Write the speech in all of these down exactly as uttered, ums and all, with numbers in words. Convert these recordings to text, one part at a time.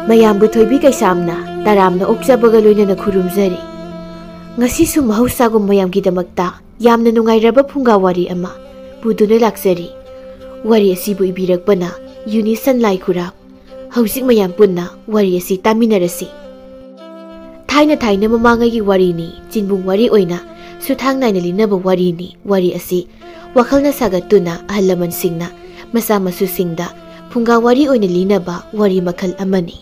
ꯃꯌꯥꯝꯕꯨ ꯊꯣꯏꯕꯤ ꯀꯩꯁꯥꯝꯅ ꯇꯔꯥꯝꯅ ꯑꯣꯛꯆꯕꯒ ꯂꯣꯏꯅꯅ ꯈꯨꯔꯨꯝꯖꯔꯤ꯫ ꯉꯁꯤꯁꯨ ꯃꯍꯧꯁꯥꯒꯨꯝ ꯃꯌꯥꯝꯒꯤꯗꯃꯛꯇ ꯌꯥꯝꯅ ꯅꯨꯡꯉꯥꯏꯔꯕ ꯐꯨꯡꯒꯥ ꯋꯥꯔꯤ ꯑꯃ ꯄꯨꯗꯨꯅ ꯂꯥꯛꯆꯔꯤ꯫ ꯋꯥꯔꯤ ꯑꯁꯤꯕꯨ ꯏꯕꯤꯔꯛꯄꯅ ꯌꯨꯅꯤꯁꯟ ꯂꯥꯏꯈꯨꯔꯥꯝ꯫ ꯍꯧꯖꯤꯛ ꯃꯌꯥꯝ ꯄꯨꯟꯅ ꯋꯥꯔꯤ ꯑꯁꯤ ꯇꯥꯃꯤꯟꯅꯔꯁꯤ꯫ ꯊꯥꯏꯅ ꯊꯥꯏꯅ ꯃꯃꯥꯡꯉꯩꯒꯤ ꯋꯥꯔꯤꯅꯤ, ꯆꯤꯟꯕꯨꯡ ꯋꯥꯔꯤ ꯑꯣꯏꯅ ꯁꯨꯊꯥꯡ ꯅꯥꯏꯅ ꯂꯤꯅꯕ ꯋꯥꯔꯤꯅꯤ꯫ ꯋꯥꯔꯤ ꯑꯁꯤ ꯋꯥꯈꯜꯅ ꯁꯥꯒꯠꯇꯨꯅ ꯑꯍꯜ ꯂꯃꯟꯁꯤꯡꯅ ꯃꯆꯥ ꯃꯁꯨꯁꯤꯡꯗ ꯐꯨꯡꯒꯥ ꯋꯥꯔꯤ ꯑꯣꯏꯅ ꯂꯤꯅꯕ ꯋꯥꯔꯤ ꯃꯈꯜ ꯑꯃꯅꯤ꯫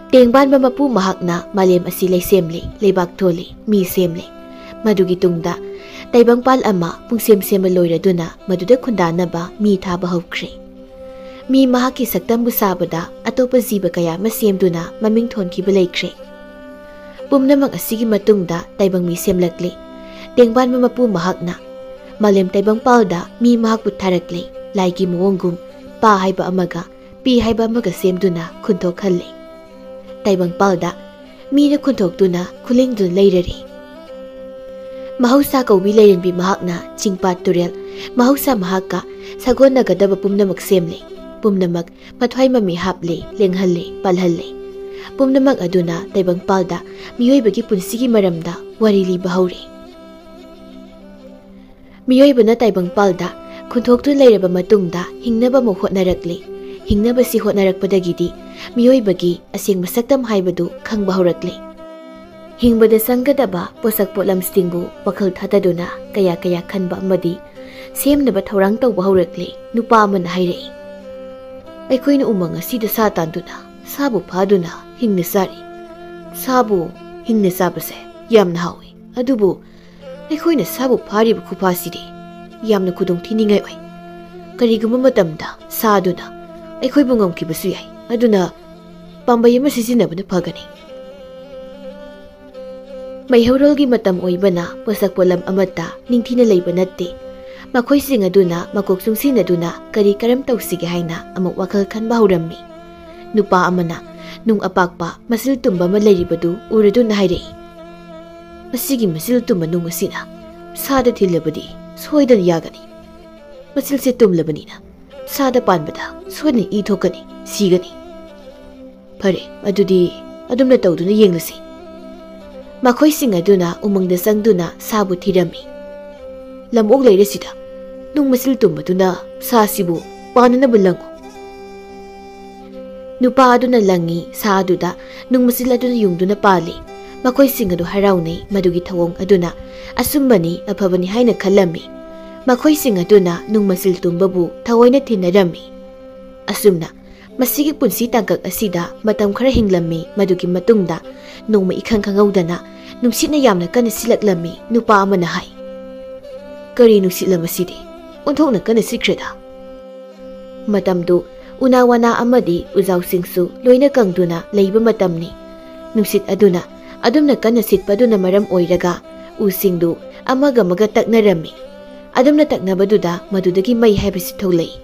ꯇꯦꯡꯕꯥꯟꯕ ꯃꯄꯨ ꯃꯍꯥꯛꯅ ꯃꯥꯂꯦꯝ ꯑꯁꯤ ꯂꯩꯁꯦꯝꯂꯤ, ꯂꯩꯕꯥꯛ ꯊꯣꯜꯂꯤ, ꯃꯤ ꯁꯦꯝꯂꯤ꯫ ꯃꯗꯨꯒꯤ ꯇꯨꯡꯗ ꯇꯥꯏꯕꯪꯄꯥꯜ ꯑꯃ ꯄꯨꯡꯁꯦꯝ ꯁꯦꯝꯕ ꯂꯣꯏꯔꯗꯨꯅ ꯃꯗꯨꯗ ꯈꯨꯟꯗꯥꯅꯕ ꯃꯤ ꯊꯥꯕ ꯍꯧꯈ꯭ꯔꯦ꯫ ꯃꯤ ꯃꯍꯥꯛꯀꯤ ꯁꯛꯇꯝꯕꯨ ꯁꯥꯕꯗ ꯑꯇꯣꯞꯄ ꯖꯤꯕ ꯀꯌꯥ ꯑꯃ ꯁꯦꯝꯗꯨꯅ ꯃꯃꯤꯡ ꯊꯣꯟꯈꯤꯕ ꯂꯩꯈ꯭ꯔꯦ꯫ ꯄꯨꯝꯅꯃꯛ ꯑꯁꯤꯒꯤ ꯃꯇꯨꯡꯗ ꯇꯥꯏꯕꯪ ꯃꯤ ꯁꯦꯝꯂꯛꯂꯦ꯫ ꯇꯦꯡꯕꯥꯟꯕ ꯃꯄꯨ ꯃꯍꯥꯛꯅ ꯃꯥꯂꯦꯝ ꯇꯥꯏꯕꯪꯄꯥꯜꯗ ꯃꯤ ꯃꯍꯥꯛꯄꯨ ꯊꯥꯔꯛꯂꯦ꯫ ꯂꯥꯏꯒꯤ ꯃꯑꯣꯡꯒꯨꯝ ꯄꯥ ꯍꯥꯏꯕ ꯑꯃꯒ ꯄꯤ ꯍꯥꯏꯕ ꯑꯃꯒ ꯁꯦꯝꯗꯨꯅ ꯈꯨꯟꯊꯣꯛꯍꯜꯂꯦ꯫ ꯇꯥꯏꯕꯪꯄꯥꯜꯗ ꯃꯤꯅ ꯈꯨꯟꯊꯣꯛꯇꯨꯅ ꯈꯨꯂꯦꯡꯗꯨꯅ ꯂꯩꯔꯔꯦ꯫ ꯃꯍꯧꯁꯥ ꯀꯧꯕꯤ ꯂꯩꯔꯦꯝꯕꯤ ꯃꯍꯥꯛꯅ ꯆꯤꯡꯄꯥꯠ ꯇꯨꯔꯦꯜ, ꯃꯍꯧꯁꯥ ꯃꯍꯥꯛꯀ ꯁꯥꯒꯣꯟꯅꯒꯗꯕ ꯄꯨꯝꯅꯃꯛ ꯁꯦꯝꯂꯦ꯫ ꯄꯨꯝꯅꯃꯛ ꯃꯊ꯭ꯋꯥꯏ ꯃꯃꯤ ꯍꯥꯞꯂꯦ, ꯂꯦꯡꯍꯜꯂꯦ, ꯄꯥꯜꯍꯜꯂꯦ꯫ ꯄꯨꯝꯅꯃꯛ ꯑꯗꯨꯅ ꯇꯥꯏꯕꯪꯄꯥꯜꯗ ꯃꯤꯑꯣꯏꯕꯒꯤ ꯄꯨꯟꯁꯤꯒꯤ ꯃꯔꯝꯗ ꯋꯥꯔꯤ ꯂꯤꯕ ꯍꯧꯔꯦ꯫ ꯃꯤꯑꯣꯏꯕꯅ ꯇꯥꯏꯕꯪꯄꯥꯜꯗ ꯈꯨꯟꯊꯣꯛꯇꯨꯅ ꯂꯩꯔꯕ ꯃꯇꯨꯡꯗ ꯍꯤꯡꯅꯕ ꯑꯃꯨꯛ ꯍꯣꯠꯅꯔꯛꯂꯤ꯫ ꯍꯤꯡꯅꯕꯁꯤ ꯍꯣꯠꯅꯔꯛꯄꯗꯒꯤꯗꯤ ꯃꯤꯑꯣꯏꯕꯒꯤ ꯑꯁꯦꯡꯕ ꯁꯛꯇꯝ ꯍꯥꯏꯕꯗꯨ ꯈꯪꯕ ꯍꯧꯔꯛꯂꯤ꯫ ꯍꯤꯡꯕꯗ ꯆꯪꯒꯗꯕ ꯄꯣꯠꯁꯛ ꯄꯣꯠꯂꯝꯁꯤꯡꯕꯨ ꯋꯥꯈꯜ ꯊꯥꯗꯗꯨꯅ ꯀꯌꯥ ꯀꯌꯥ ꯈꯟꯕ ꯑꯃꯗꯤ ꯁꯦꯝꯅꯕ ꯊꯧꯔꯥꯡ ꯇꯧꯕ ꯍꯧꯔꯛꯂꯤ꯫ ꯅꯨꯄꯥ ꯑꯃꯅ ꯍꯥꯏꯔꯛꯏ, "ꯑꯩꯈꯣꯏꯅ ꯎꯃꯪ ꯑꯁꯤꯗ ꯁꯥ ꯇꯥꯟꯗꯨꯅ, ꯁꯥꯕꯨ ꯐꯥꯗꯨꯅ ꯍꯤꯡꯅ ꯆꯥꯔꯤ꯫ ꯁꯥꯕꯨ ꯍꯤꯡꯅ ꯆꯥꯕꯁꯦ ꯌꯥꯝꯅ ꯍꯥꯎꯏ, ꯑꯗꯨꯕꯨ ꯑꯩꯈꯣꯏꯅ ꯁꯥꯕꯨ ꯐꯥꯔꯤꯕ ꯈꯨꯐꯥꯁꯤꯗꯤ ꯌꯥꯝꯅ ꯈꯨꯗꯣꯡ ꯊꯤꯅꯤꯡꯉꯥꯏ ꯑꯣꯏ꯫ ꯀꯔꯤꯒꯨꯝꯕ ꯃꯇꯝꯗ ꯁꯥ ꯑꯗꯨꯅ ꯑꯩꯈꯣꯏꯕꯨ ꯉꯝꯈꯤꯕꯁꯨ ꯌꯥꯏ꯫ ꯑꯗꯨꯅ ꯄꯥꯝꯕꯩ ꯑꯃ ꯁꯤꯖꯤꯟꯅꯕꯅ ꯐꯒꯅꯤ꯫" ꯃꯩꯍꯧꯔꯣꯜꯒꯤ ꯃꯇꯝ ꯑꯣꯏꯕꯅ ꯄꯣꯠꯁꯛ ꯄꯣꯠꯂꯝ ꯑꯃꯠꯇ ꯅꯤꯡꯊꯤꯅ ꯂꯩꯕ ꯅꯠꯇꯦ꯫ ꯃꯈꯣꯏꯁꯤꯡ ꯑꯗꯨꯅ ꯃꯀꯣꯛ ꯆꯨꯡꯁꯤꯟꯅꯗꯨꯅ ꯀꯔꯤ ꯀꯔꯝ ꯇꯧꯁꯤꯒꯦ ꯍꯥꯏꯅ ꯑꯃꯨꯛ ꯋꯥꯈꯜ ꯈꯟꯕ ꯍꯧꯔꯝꯃꯤ꯫ ꯅꯨꯄꯥ ꯑꯃꯅ ꯅꯨꯡ ꯑꯄꯥꯛꯄ ꯃꯆꯤꯜ ꯇꯨꯝꯕ ꯑꯃ ꯂꯩꯔꯤꯕꯗꯨ ꯎꯔꯗꯨꯅ ꯍꯥꯏꯔꯛꯏ, "ꯃꯁꯤꯒꯤ ꯃꯆꯤꯜ ꯇꯨꯝꯕ ꯅꯨꯡ ꯑꯁꯤꯅ ꯁꯥꯗ ꯊꯤꯜꯂꯕꯗꯤ ꯁꯣꯏꯗꯅ ꯌꯥꯒꯅꯤ꯫ ꯃꯆꯤꯜꯁꯦ ꯇꯨꯝꯂꯕꯅꯤꯅ ꯁꯥꯗ ꯄꯥꯟꯕꯗ ꯁꯣꯏꯗꯅ ꯏ ꯊꯣꯛꯀꯅꯤ, ꯁꯤꯒꯅꯤ꯫ "ꯐꯔꯦ, ꯑꯗꯨꯗꯤ ꯑꯗꯨꯝꯅ ꯇꯧꯗꯨꯅ ꯌꯦꯡꯂꯁꯤ꯫" ꯃꯈꯣꯏꯁꯤꯡ ꯑꯗꯨꯅ ꯎꯃꯪꯗ ꯆꯪꯗꯨꯅ ꯁꯥꯕꯨ ꯊꯤꯔꯝꯃꯤ꯫ "ꯂꯝꯑꯣꯛ ꯂꯩꯔꯦ ꯁꯤꯗ, ꯅꯨꯡ ꯃꯆꯤꯜ ꯇꯨꯝꯕꯗꯨꯅ ꯁꯥꯁꯤꯕꯨ ꯄꯥꯟꯅꯅꯕ ꯂꯪꯉꯨ꯫" ꯅꯨꯄꯥ ꯑꯗꯨꯅ ꯂꯪꯉꯤ꯫ ꯁꯥ ꯑꯗꯨꯗ ꯅꯨꯡ ꯃꯆꯤꯜ ꯑꯗꯨꯅ ꯌꯨꯡꯗꯨꯅ ꯄꯥꯜꯂꯤ꯫ ꯃꯈꯣꯏꯁꯤꯡ ꯑꯗꯨ ꯍꯔꯥꯎꯅꯩ꯫ ꯃꯗꯨꯒꯤ ꯊꯧꯑꯣꯡ ꯑꯗꯨꯅ ꯑꯆꯨꯝꯕꯅꯤ, ꯑꯐꯕꯅꯤ ꯍꯥꯏꯅ ꯈꯜꯂꯝꯃꯤ꯫ ꯃꯈꯣꯏꯁꯤꯡ ꯑꯗꯨꯅ ꯅꯨꯡ ꯃꯆꯤꯜ ꯇꯨꯝꯕꯕꯨ ꯊꯑꯣꯏꯅ ꯊꯤꯟꯅꯔꯝꯃꯤ꯫ ꯑꯁꯨꯝꯅ ꯃꯁꯤꯒꯤ ꯄꯨꯟꯁꯤ ꯇꯥꯡꯀꯛ ꯑꯁꯤꯗ ꯃꯇꯝ ꯈꯔ ꯍꯤꯡꯂꯝꯃꯤ꯫ ꯃꯗꯨꯒꯤ ꯃꯇꯨꯡꯗ ꯅꯣꯡꯃ ꯏꯈꯪ ꯈꯪꯍꯧꯗꯅ ꯅꯨꯡꯁꯤꯠꯅ ꯌꯥꯝꯅ ꯀꯟꯅ ꯁꯤꯠꯂꯛꯂꯝꯃꯤ꯫ ꯅꯨꯄꯥ ꯑꯃꯅ ꯍꯥꯏ, "ꯀꯔꯤ ꯅꯨꯡꯁꯤꯠꯂ ꯃꯁꯤꯗꯤ? ꯑꯣꯟꯊꯣꯛꯅ ꯀꯟꯅ ꯁꯤꯠꯈ꯭ꯔꯦꯗ꯫" ꯃꯇꯝꯗꯨ ꯎꯅꯥ ꯋꯥꯅꯥ ꯑꯃꯗꯤ ꯎꯖꯥꯎꯁꯤꯡꯁꯨ ꯂꯣꯏꯅ ꯀꯪꯗꯨꯅ ꯂꯩꯕ ꯃꯇꯝꯅꯤ꯫ ꯅꯨꯡꯁꯤꯠ ꯑꯗꯨꯅ ꯑꯗꯨꯝꯅ ꯀꯟꯅ ꯁꯤꯠꯄꯗꯨꯅ ꯃꯔꯝ ꯑꯣꯏꯔꯒ ꯎꯁꯤꯡꯗꯨ ꯑꯃꯒ ꯑꯃꯒ ꯇꯛꯅꯔꯝꯃꯤ꯫ ꯑꯗꯨꯝꯅ ꯇꯛꯅꯕꯗꯨꯗ ꯃꯗꯨꯗꯒꯤ ꯃꯩ ꯍꯥꯏꯕꯁꯤ ꯊꯣꯛꯂꯛꯏ꯫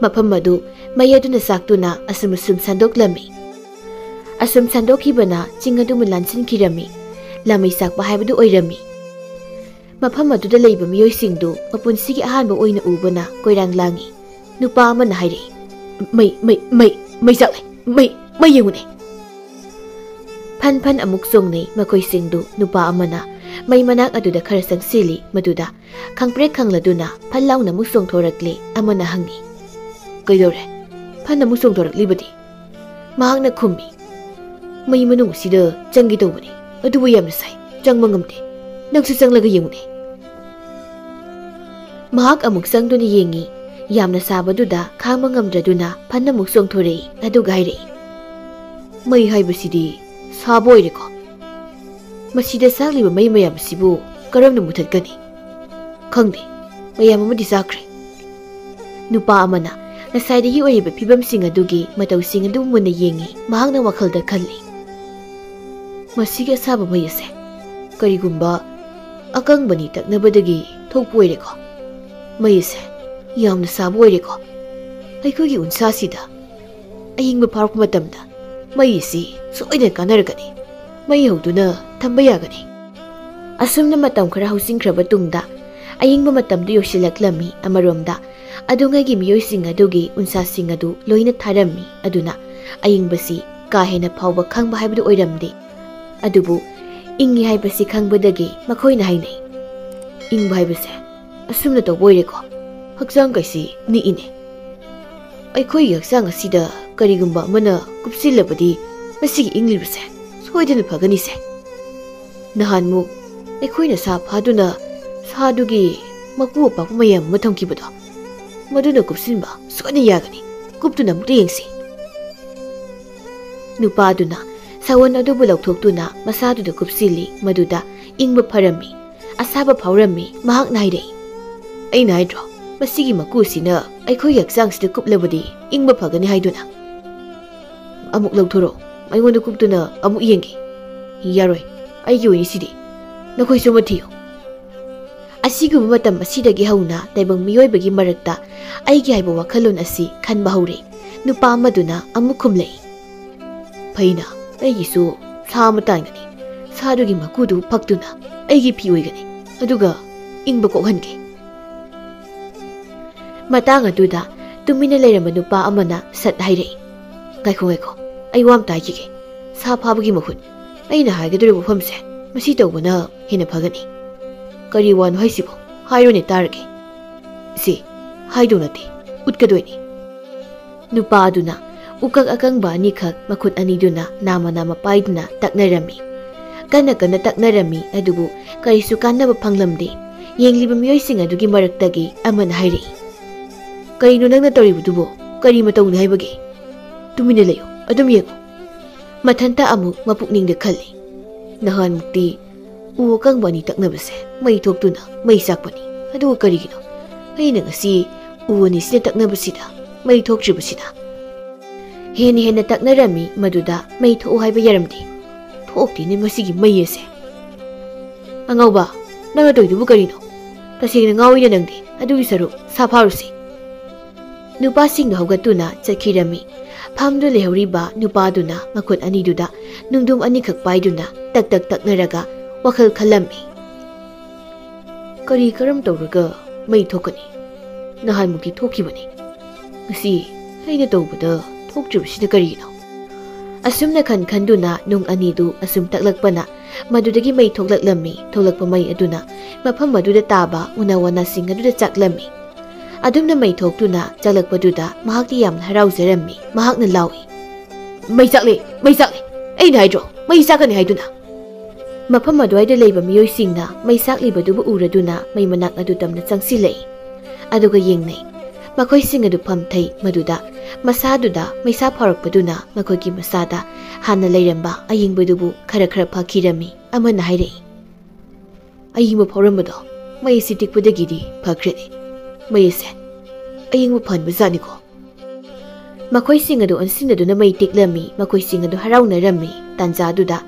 ꯃꯐꯝ ꯑꯗꯨ ꯃꯩ ꯑꯗꯨꯅ ꯆꯥꯛꯇꯨꯅ ꯑꯁꯨꯝ ꯑꯁꯨꯝ ꯁꯟꯗꯣꯛꯂꯝꯃꯤ꯫ ꯑꯁꯨꯝ ꯁꯟꯗꯣꯛꯈꯤꯕꯅ ꯆꯤꯡ ꯑꯗꯨꯕꯨ ꯂꯥꯟꯁꯤꯟꯈꯤꯔꯝꯃꯤ꯫ ꯂꯥꯃꯩ ꯆꯥꯛꯄ ꯍꯥꯏꯕꯗꯨ ꯑꯣꯏꯔꯝꯃꯤ꯫ ꯃꯐꯝ ꯑꯗꯨꯗ ꯂꯩꯕ ꯃꯤꯑꯣꯏꯁꯤꯡꯗꯨ ꯃꯄꯨꯟꯁꯤꯒꯤ ꯑꯍꯥꯟꯕ ꯑꯣꯏꯅ ꯎꯕꯅ ꯀꯣꯏꯔꯥꯡ ꯂꯥꯡꯉꯤ꯫ ꯅꯨꯄꯥ ꯑꯃꯅ ꯍꯥꯏꯔꯛꯏ, "ꯃꯩ, ꯃꯩ, ꯃꯩ, ꯃꯩ ꯆꯥꯛꯂꯦ, ꯃꯩ, ꯃꯩ ꯌꯦꯡꯉꯨꯅꯦ!" ꯐꯟ ꯐꯟ ꯑꯃꯨꯛ ꯆꯣꯡꯅꯩ ꯃꯈꯣꯏꯁꯤꯡꯗꯨ꯫ ꯅꯨꯄꯥ ꯑꯃꯅ ꯃꯩ ꯃꯅꯥꯛ ꯑꯗꯨꯗ ꯈꯔ ꯆꯪꯁꯤꯜꯂꯤ꯫ ꯃꯗꯨꯗ ꯈꯪꯄ꯭ꯔꯦꯛ ꯈꯪꯂꯗꯨꯅ ꯐꯟ ꯂꯥꯎꯅ ꯑꯃꯨꯛ ꯆꯣꯡꯊꯣꯔꯛꯂꯦ꯫ ꯑꯃꯅ ꯍꯪꯉꯤ, "ꯀꯩꯗꯧꯔꯦ? ꯐꯟ ꯑꯃꯨꯛ ꯆꯣꯡꯊꯣꯔꯛꯂꯤꯕꯗꯤ?" ꯃꯍꯥꯛꯅ ꯈꯨꯝꯃꯤ, "ꯃꯩ ꯃꯅꯨꯡ ꯑꯁꯤꯗ ꯆꯪꯒꯦ ꯇꯧꯕꯅꯤ, ꯑꯗꯨꯕꯨ ꯌꯥꯝꯅ ꯁꯥꯏ, ꯆꯪꯕ ꯉꯝꯗꯦ꯫ ꯅꯪꯁꯨ ꯆꯪꯂꯒ ꯌꯦꯡꯉꯨꯅꯦ꯫" ꯃꯍꯥꯛ ꯑꯃꯨꯛ ꯆꯪꯗꯨꯅ ꯌꯦꯡꯉꯤ꯫ ꯌꯥꯝꯅ ꯁꯥꯕꯗꯨꯗ ꯈꯥꯡꯕ ꯉꯝꯗ꯭ꯔꯗꯨꯅ ꯐꯟ ꯑꯃꯨꯛ ꯆꯣꯡꯊꯣꯔꯛꯏ꯫ ꯑꯗꯨꯒ ꯍꯥꯏꯔꯛꯏ, "ꯃꯩ ꯍꯥꯏꯕꯁꯤꯗꯤ ꯁꯥꯕ ꯑꯣꯏꯔꯦꯀꯣ꯫ ꯃꯁꯤꯗ ꯆꯥꯛꯂꯤꯕ ꯃꯩ ꯃꯌꯥꯝ ꯑꯁꯤꯕꯨ ꯀꯔꯝꯅ ꯃꯨꯊꯠꯀꯅꯤ? ꯈꯪꯗꯦ, ꯃꯌꯥꯝ ꯑꯃꯗꯤ ꯆꯥꯛꯈ꯭ꯔꯦ꯫" ꯅꯨꯄꯥ ꯑꯃꯅ ꯉꯁꯥꯏꯗꯒꯤ ꯑꯣꯏꯔꯤꯕ ꯐꯤꯕꯝꯁꯤꯡ ꯑꯗꯨꯒꯤ ꯃꯇꯧꯁꯤꯡ ꯑꯗꯨ ꯃꯨꯟꯅ ꯌꯦꯡꯉꯤ꯫ ꯃꯍꯥꯛꯅ ꯋꯥꯈꯜꯗ ꯈꯜꯂꯤ, "ꯃꯁꯤꯒꯤ ꯑꯁꯥꯕ ꯃꯩ ꯑꯁꯦ ꯀꯔꯤꯒꯨꯝꯕ ꯑꯀꯪꯕꯅꯤ ꯇꯛꯅꯕꯗꯒꯤ ꯊꯣꯛꯄ ꯑꯣꯏꯔꯦꯀꯣ꯫ ꯃꯩ ꯑꯁꯦ ꯌꯥꯝꯅ ꯁꯥꯕ ꯑꯣꯏꯔꯦꯀꯣ꯫ ꯑꯩꯈꯣꯏꯒꯤ ꯎꯟꯁꯥꯁꯤꯗ ꯑꯏꯪꯕ ꯐꯥꯎꯔꯛꯄ ꯃꯇꯝꯗ ꯃꯩ ꯑꯁꯤ ꯁꯣꯏꯗꯅ ꯀꯥꯟꯅꯔꯒꯅꯤ꯫ ꯃꯩ ꯍꯧꯗꯨꯅ ꯊꯝꯕ ꯌꯥꯒꯅꯤ꯫" ꯑꯁꯨꯝꯅ ꯃꯇꯝ ꯈꯔ ꯍꯧꯖꯤꯟꯈ꯭ꯔꯕ ꯇꯨꯡꯗ ꯑꯏꯪꯕ ꯃꯇꯝꯗꯨ ꯌꯧꯁꯤꯜꯂꯛꯂꯝꯃꯤ꯫ ꯑꯃꯔꯣꯝꯗ ꯑꯗꯨꯉꯩꯒꯤ ꯃꯤꯑꯣꯏꯁꯤꯡ ꯑꯗꯨꯒꯤ ꯎꯟꯁꯥꯁꯤꯡ ꯑꯗꯨ ꯂꯣꯏꯅ ꯊꯥꯔꯝꯃꯤ꯫ ꯑꯗꯨꯅ ꯑꯏꯪꯕꯁꯤ ꯀꯥ ꯍꯦꯟꯅ ꯐꯥꯎꯕ ꯈꯪꯕ ꯍꯥꯏꯕꯗꯨ ꯑꯣꯏꯔꯝꯗꯦ꯫ ꯑꯗꯨꯕꯨ ꯏꯪꯉꯤ ꯍꯥꯏꯕꯁꯤ ꯈꯪꯕꯗꯒꯤ ꯃꯈꯣꯏꯅ ꯍꯥꯏꯅꯩ, "ꯏꯪꯕ ꯍꯥꯏꯕꯁꯦ ꯑꯁꯨꯝꯅ ꯇꯧꯕ ꯑꯣꯏꯔꯦꯀꯣ, ꯍꯛꯆꯥꯡ ꯀꯩꯁꯤ ꯅꯤꯛꯏꯅꯦ꯫ ꯑꯩꯈꯣꯏꯒꯤ ꯍꯛꯆꯥꯡ ꯑꯁꯤꯗ ꯀꯔꯤꯒꯨꯝꯕ ꯑꯃꯅ ꯀꯨꯞꯁꯤꯜꯂꯕꯗꯤ ꯃꯁꯤꯒꯤ ꯏꯪꯂꯤꯕꯁꯦ ꯁꯣꯏꯗꯅ ꯐꯒꯅꯤꯁꯦ꯫ ꯅꯍꯥꯟꯃꯨꯛ ꯑꯩꯈꯣꯏꯅ ꯁꯥ ꯐꯥꯗꯨꯅ ꯁꯥꯗꯨꯒꯤ ꯃꯀꯨ ꯑꯄꯥꯛꯄ ꯃꯌꯥꯝ ꯑꯃ ꯊꯝꯈꯤꯕꯗꯣ, ꯃꯗꯨꯅ ꯀꯨꯞꯁꯤꯟꯕ ꯁꯣꯏꯗꯅ ꯌꯥꯒꯅꯤ꯫ ꯀꯨꯞꯇꯨꯅ ꯑꯃꯨꯛꯇ ꯌꯦꯡꯁꯤ꯫" ꯅꯨꯄꯥꯗꯨꯅ ꯁꯥꯋꯟ ꯑꯗꯨꯕꯨ ꯂꯧꯊꯣꯛꯇꯨꯅ ꯃꯁꯥꯗꯨꯗ ꯀꯨꯞꯁꯤꯜꯂꯤ꯫ ꯃꯗꯨꯗ ꯏꯪꯕ ꯐꯔꯝꯃꯤ, ꯑꯁꯥꯕ ꯐꯥꯎꯔꯝꯃꯤ꯫ ꯃꯍꯥꯛꯅ ꯍꯥꯏꯔꯛꯏ, "ꯑꯩꯅ ꯍꯥꯏꯗ꯭ꯔꯣ, ꯃꯁꯤꯒꯤ ꯃꯀꯨꯁꯤꯅ ꯑꯩꯈꯣꯏꯒꯤ ꯍꯛꯆꯥꯡꯁꯤꯗ ꯀꯨꯞꯂꯕꯗꯤ ꯏꯪꯕ ꯐꯒꯅꯤ ꯍꯥꯏꯗꯨꯅ? ꯑꯃꯨꯛ ꯂꯧꯊꯣꯔꯛꯑꯣ, ꯑꯩꯉꯣꯟꯗ ꯀꯨꯞꯇꯨꯅ ꯑꯃꯨꯛ ꯌꯦꯡꯒꯦ꯫" "ꯌꯥꯔꯣꯏ, ꯑꯩꯒꯤ ꯑꯣꯏꯅꯤ ꯁꯤꯗꯤ, ꯅꯈꯣꯏꯁꯨ ꯑꯃ ꯊꯤꯌꯨ꯫" ꯑꯁꯤꯒꯨꯝꯕ ꯃꯇꯝ ꯑꯁꯤꯗꯒꯤ ꯍꯧꯅ ꯇꯥꯏꯕꯪ ꯃꯤꯑꯣꯏꯕꯒꯤ ꯃꯔꯛꯇ ꯑꯩꯒꯤ ꯍꯥꯏꯕ ꯋꯥꯈꯜꯂꯣꯟ ꯑꯁꯤ ꯈꯟꯕ ꯍꯧꯔꯦ꯫ ꯅꯨꯄꯥ ꯑꯃꯗꯨꯅ ꯑꯃꯨꯛ ꯈꯨꯝꯂꯛꯏ, "ꯐꯩꯅ, ꯑꯩꯒꯤꯁꯨ ꯁꯥ ꯑꯃ ꯇꯥꯟꯒꯅꯤ꯫ ꯁꯥꯗꯨꯒꯤ ꯃꯀꯨꯗꯨ ꯐꯛꯇꯨꯅ ꯑꯩꯒꯤ ꯐꯤ ꯑꯣꯏꯒꯅꯤ, ꯑꯗꯨꯒ ꯏꯪꯕ ꯀꯣꯛꯍꯟꯒꯦ꯫" ꯃꯇꯥꯡ ꯑꯗꯨꯗ ꯇꯨꯃꯤꯟꯅ ꯂꯩꯔꯝꯕ ꯅꯨꯄꯥ ꯑꯃꯅ ꯁꯠ ꯍꯥꯏꯔꯛꯏ, "ꯉꯥꯏꯈꯣ, ꯉꯥꯏꯈꯣ, ꯑꯩ ꯋꯥ ꯑꯝꯇ ꯍꯥꯏꯈꯤꯒꯦ꯫ ꯁꯥ ꯐꯥꯕꯒꯤ ꯃꯍꯨꯠ ꯑꯩꯅ ꯍꯥꯏꯒꯗꯧꯔꯤꯕ ꯋꯥꯐꯝꯁꯦ ꯃꯁꯤ ꯇꯧꯕꯅ ꯍꯦꯟꯅ ꯐꯒꯅꯤ꯫" "ꯀꯔꯤ ꯋꯥꯅꯣ ꯍꯥꯏꯁꯤꯕꯣ? ꯍꯥꯏꯔꯣꯅꯦ ꯇꯥꯔꯒꯦ꯫" "ꯁꯤ ꯍꯥꯏꯗꯧ ꯅꯠꯇꯦ, ꯎꯠꯀꯗꯣꯏꯅꯤ꯫" ꯅꯨꯄꯥ ꯑꯗꯨꯅ ꯎꯀꯛ ꯑꯀꯪꯕ ꯑꯅꯤꯈꯛ ꯃꯈꯨꯠ ꯑꯅꯤꯗꯨꯅ ꯅꯥꯃ ꯅꯥꯃ ꯄꯥꯏꯗꯨꯅ ꯇꯛꯅꯔꯝꯃꯤ꯫ ꯀꯟꯅ ꯀꯟꯅ ꯇꯛꯅꯔꯝꯃꯤ, ꯑꯗꯨꯕꯨ ꯀꯔꯤꯁꯨ ꯀꯥꯟꯅꯕ ꯐꯪꯂꯝꯗꯦ꯫ ꯌꯦꯡꯂꯤꯕ ꯃꯤꯑꯣꯏꯁꯤꯡ ꯑꯗꯨꯒꯤ ꯃꯔꯛꯇꯒꯤ ꯑꯃꯅ ꯍꯥꯏꯔꯛꯏ, "ꯀꯔꯤꯅꯣ ꯅꯪꯅ ꯇꯧꯔꯤꯕꯗꯨꯕꯣ? ꯀꯔꯤ ꯃꯇꯧꯅꯤ ꯍꯥꯏꯕꯒꯦ? ꯇꯨꯃꯤꯟꯅ ꯂꯩꯌꯨ, ꯑꯗꯨꯝ ꯌꯦꯡꯉꯨ꯫" ꯃꯊꯟꯇ ꯑꯃꯨꯛ ꯃꯄꯨꯛꯅꯤꯡꯗ ꯈꯜꯂꯤ, "ꯅꯍꯥꯟꯃꯨꯛꯇꯤ ꯎ ꯑꯀꯪꯕ ꯑꯅꯤ ꯇꯛꯅꯕꯁꯦ ꯃꯩ ꯊꯣꯛꯇꯨꯅ ꯃꯩ ꯆꯥꯛꯄꯅꯤ꯫ ꯑꯗꯨꯒ ꯀꯔꯤꯒꯤꯅꯣ ꯑꯩꯅ ꯉꯁꯤ ꯎ ꯑꯅꯤꯁꯤꯅ ꯇꯛꯅꯕꯁꯤꯗ ꯃꯩ ꯊꯣꯛꯇ꯭ꯔꯤꯕꯁꯤꯅ?" ꯍꯦꯟꯅ ꯍꯦꯟꯅ ꯇꯛꯅꯔꯝꯃꯤ꯫ ꯃꯗꯨꯗ ꯃꯩ ꯊꯣꯛꯎ ꯍꯥꯏꯕ ꯌꯥꯔꯝꯗꯦ꯫ ꯊꯣꯛꯇꯦꯅꯦ ꯃꯁꯤꯒꯤ ꯃꯩ ꯑꯁꯦ꯫ "ꯑꯉꯥꯎꯕ, ꯅꯪꯅ ꯇꯧꯔꯤꯗꯨꯕꯨ ꯀꯔꯤꯅꯣ? ꯇꯁꯦꯡꯅ ꯉꯥꯎꯏꯅꯦ ꯅꯪꯗꯤ꯫ ꯑꯗꯨꯒꯤ ꯁꯔꯨꯛ ꯁꯥ ꯐꯥꯔꯨꯁꯤ꯫" ꯅꯨꯄꯥꯁꯤꯡꯗꯨ ꯍꯧꯒꯠꯇꯨꯅ ꯆꯠꯈꯤꯔꯝꯃꯤ꯫ ꯐꯝꯗꯨ ꯂꯩꯍꯧꯔꯤꯕ ꯅꯨꯄꯥꯗꯨꯅ ꯃꯈꯨꯠ ꯑꯅꯤꯗꯨꯗ ꯅꯨꯡꯗꯨꯝ ꯑꯅꯤꯈꯛ ꯄꯥꯏꯗꯨꯅ ꯇꯛ ꯇꯛ ꯇꯛꯅꯔꯒ ꯋꯥꯈꯜ ꯈꯜꯂꯝꯃꯤ꯫ "ꯀꯔꯤ ꯀꯔꯝ ꯇꯧꯔꯒ ꯃꯩ ꯊꯣꯛꯀꯅꯤ? ꯅꯍꯥꯟꯃꯨꯛꯇꯤ ꯊꯣꯛꯈꯤꯕꯅꯤ꯫ ꯉꯁꯤ ꯑꯩꯅ ꯇꯧꯕꯗ ꯊꯣꯛꯇ꯭ꯔꯤꯕꯁꯤꯅ ꯀꯔꯤꯒꯤꯅꯣ?" ꯑꯁꯨꯝꯅ ꯈꯟ ꯈꯟꯗꯨꯅ ꯅꯨꯡ ꯑꯅꯤꯗꯨ ꯑꯁꯨꯝ ꯇꯛꯂꯛꯄꯅ ꯃꯗꯨꯗꯒꯤ ꯃꯩ ꯊꯣꯛꯂꯛꯂꯝꯃꯤ꯫ ꯊꯣꯛꯂꯛꯄ ꯃꯩ ꯑꯗꯨꯅ ꯃꯐꯝ ꯑꯗꯨꯗ ꯇꯥꯕ ꯎꯅꯥ ꯋꯥꯅꯥꯁꯤꯡ ꯑꯗꯨꯗ ꯆꯥꯛꯂꯝꯃꯤ꯫ ꯑꯗꯨꯝꯅ ꯃꯩ ꯊꯣꯛꯇꯨꯅ ꯆꯥꯛꯂꯛꯄꯗꯨꯗ ꯃꯍꯥꯛꯇꯤ ꯌꯥꯝꯅ ꯍꯔꯥꯎꯖꯔꯝꯃꯤ꯫ ꯃꯍꯥꯛꯅ ꯂꯥꯎꯏ, "ꯃꯩ ꯆꯥꯛꯂꯦ, ꯃꯩ ꯆꯥꯛꯂꯦ! ꯑꯩꯅ ꯍꯥꯏꯗ꯭ꯔꯣ, ꯃꯩ ꯆꯥꯛꯀꯅꯤ ꯍꯥꯏꯗꯨꯅ?" ꯃꯐꯝ ꯑꯗꯨꯋꯥꯏꯗ ꯂꯩꯕ ꯃꯤꯑꯣꯏꯁꯤꯡꯅ ꯃꯩ ꯆꯥꯛꯂꯤꯕꯗꯨꯕꯨ ꯎꯔꯗꯨꯅ ꯃꯩ ꯃꯅꯥꯛ ꯑꯗꯨ ꯇꯝꯅ ꯆꯪꯁꯤꯜꯂꯛꯏ꯫ ꯑꯗꯨꯒ ꯌꯦꯡꯅꯩ꯫ ꯃꯈꯣꯏꯁꯤꯡ ꯑꯗꯨ ꯐꯝꯊꯩ꯫ ꯃꯗꯨꯗ ꯃꯁꯥꯗꯨꯗ ꯃꯩꯁꯥ ꯐꯥꯎꯔꯛꯄꯗꯨꯅ ꯃꯈꯣꯏꯒꯤ ꯃꯁꯥꯗ ꯍꯥꯟꯅ ꯂꯩꯔꯝꯕ ꯑꯌꯤꯡꯕꯗꯨꯕꯨ ꯈꯔ ꯈꯔ ꯐꯈꯤꯔꯝꯃꯤ꯫ ꯑꯃꯅ ꯍꯥꯏꯔꯛꯏ, "ꯑꯌꯤꯡꯕ ꯐꯥꯎꯔꯝꯕꯗꯣ ꯃꯩ ꯑꯁꯤ ꯇꯤꯛꯄꯗꯒꯤꯗꯤ ꯐꯈ꯭ꯔꯦꯅꯦ꯫ ꯃꯩ ꯑꯁꯦ ꯑꯌꯤꯡꯕ ꯐꯍꯟꯕꯖꯥꯠꯅꯤꯀꯣ꯫" ꯃꯈꯣꯏꯁꯤꯡ ꯑꯗꯨ ꯑꯣꯟꯁꯤꯟꯅꯗꯨꯅ ꯃꯩ ꯇꯤꯛꯂꯝꯃꯤ꯫ ꯃꯈꯣꯏꯁꯤꯡ ꯑꯗꯨ ꯍꯔꯥꯎꯅꯔꯝꯃꯤ꯫ ꯇꯥꯟꯖꯥꯗꯨꯗ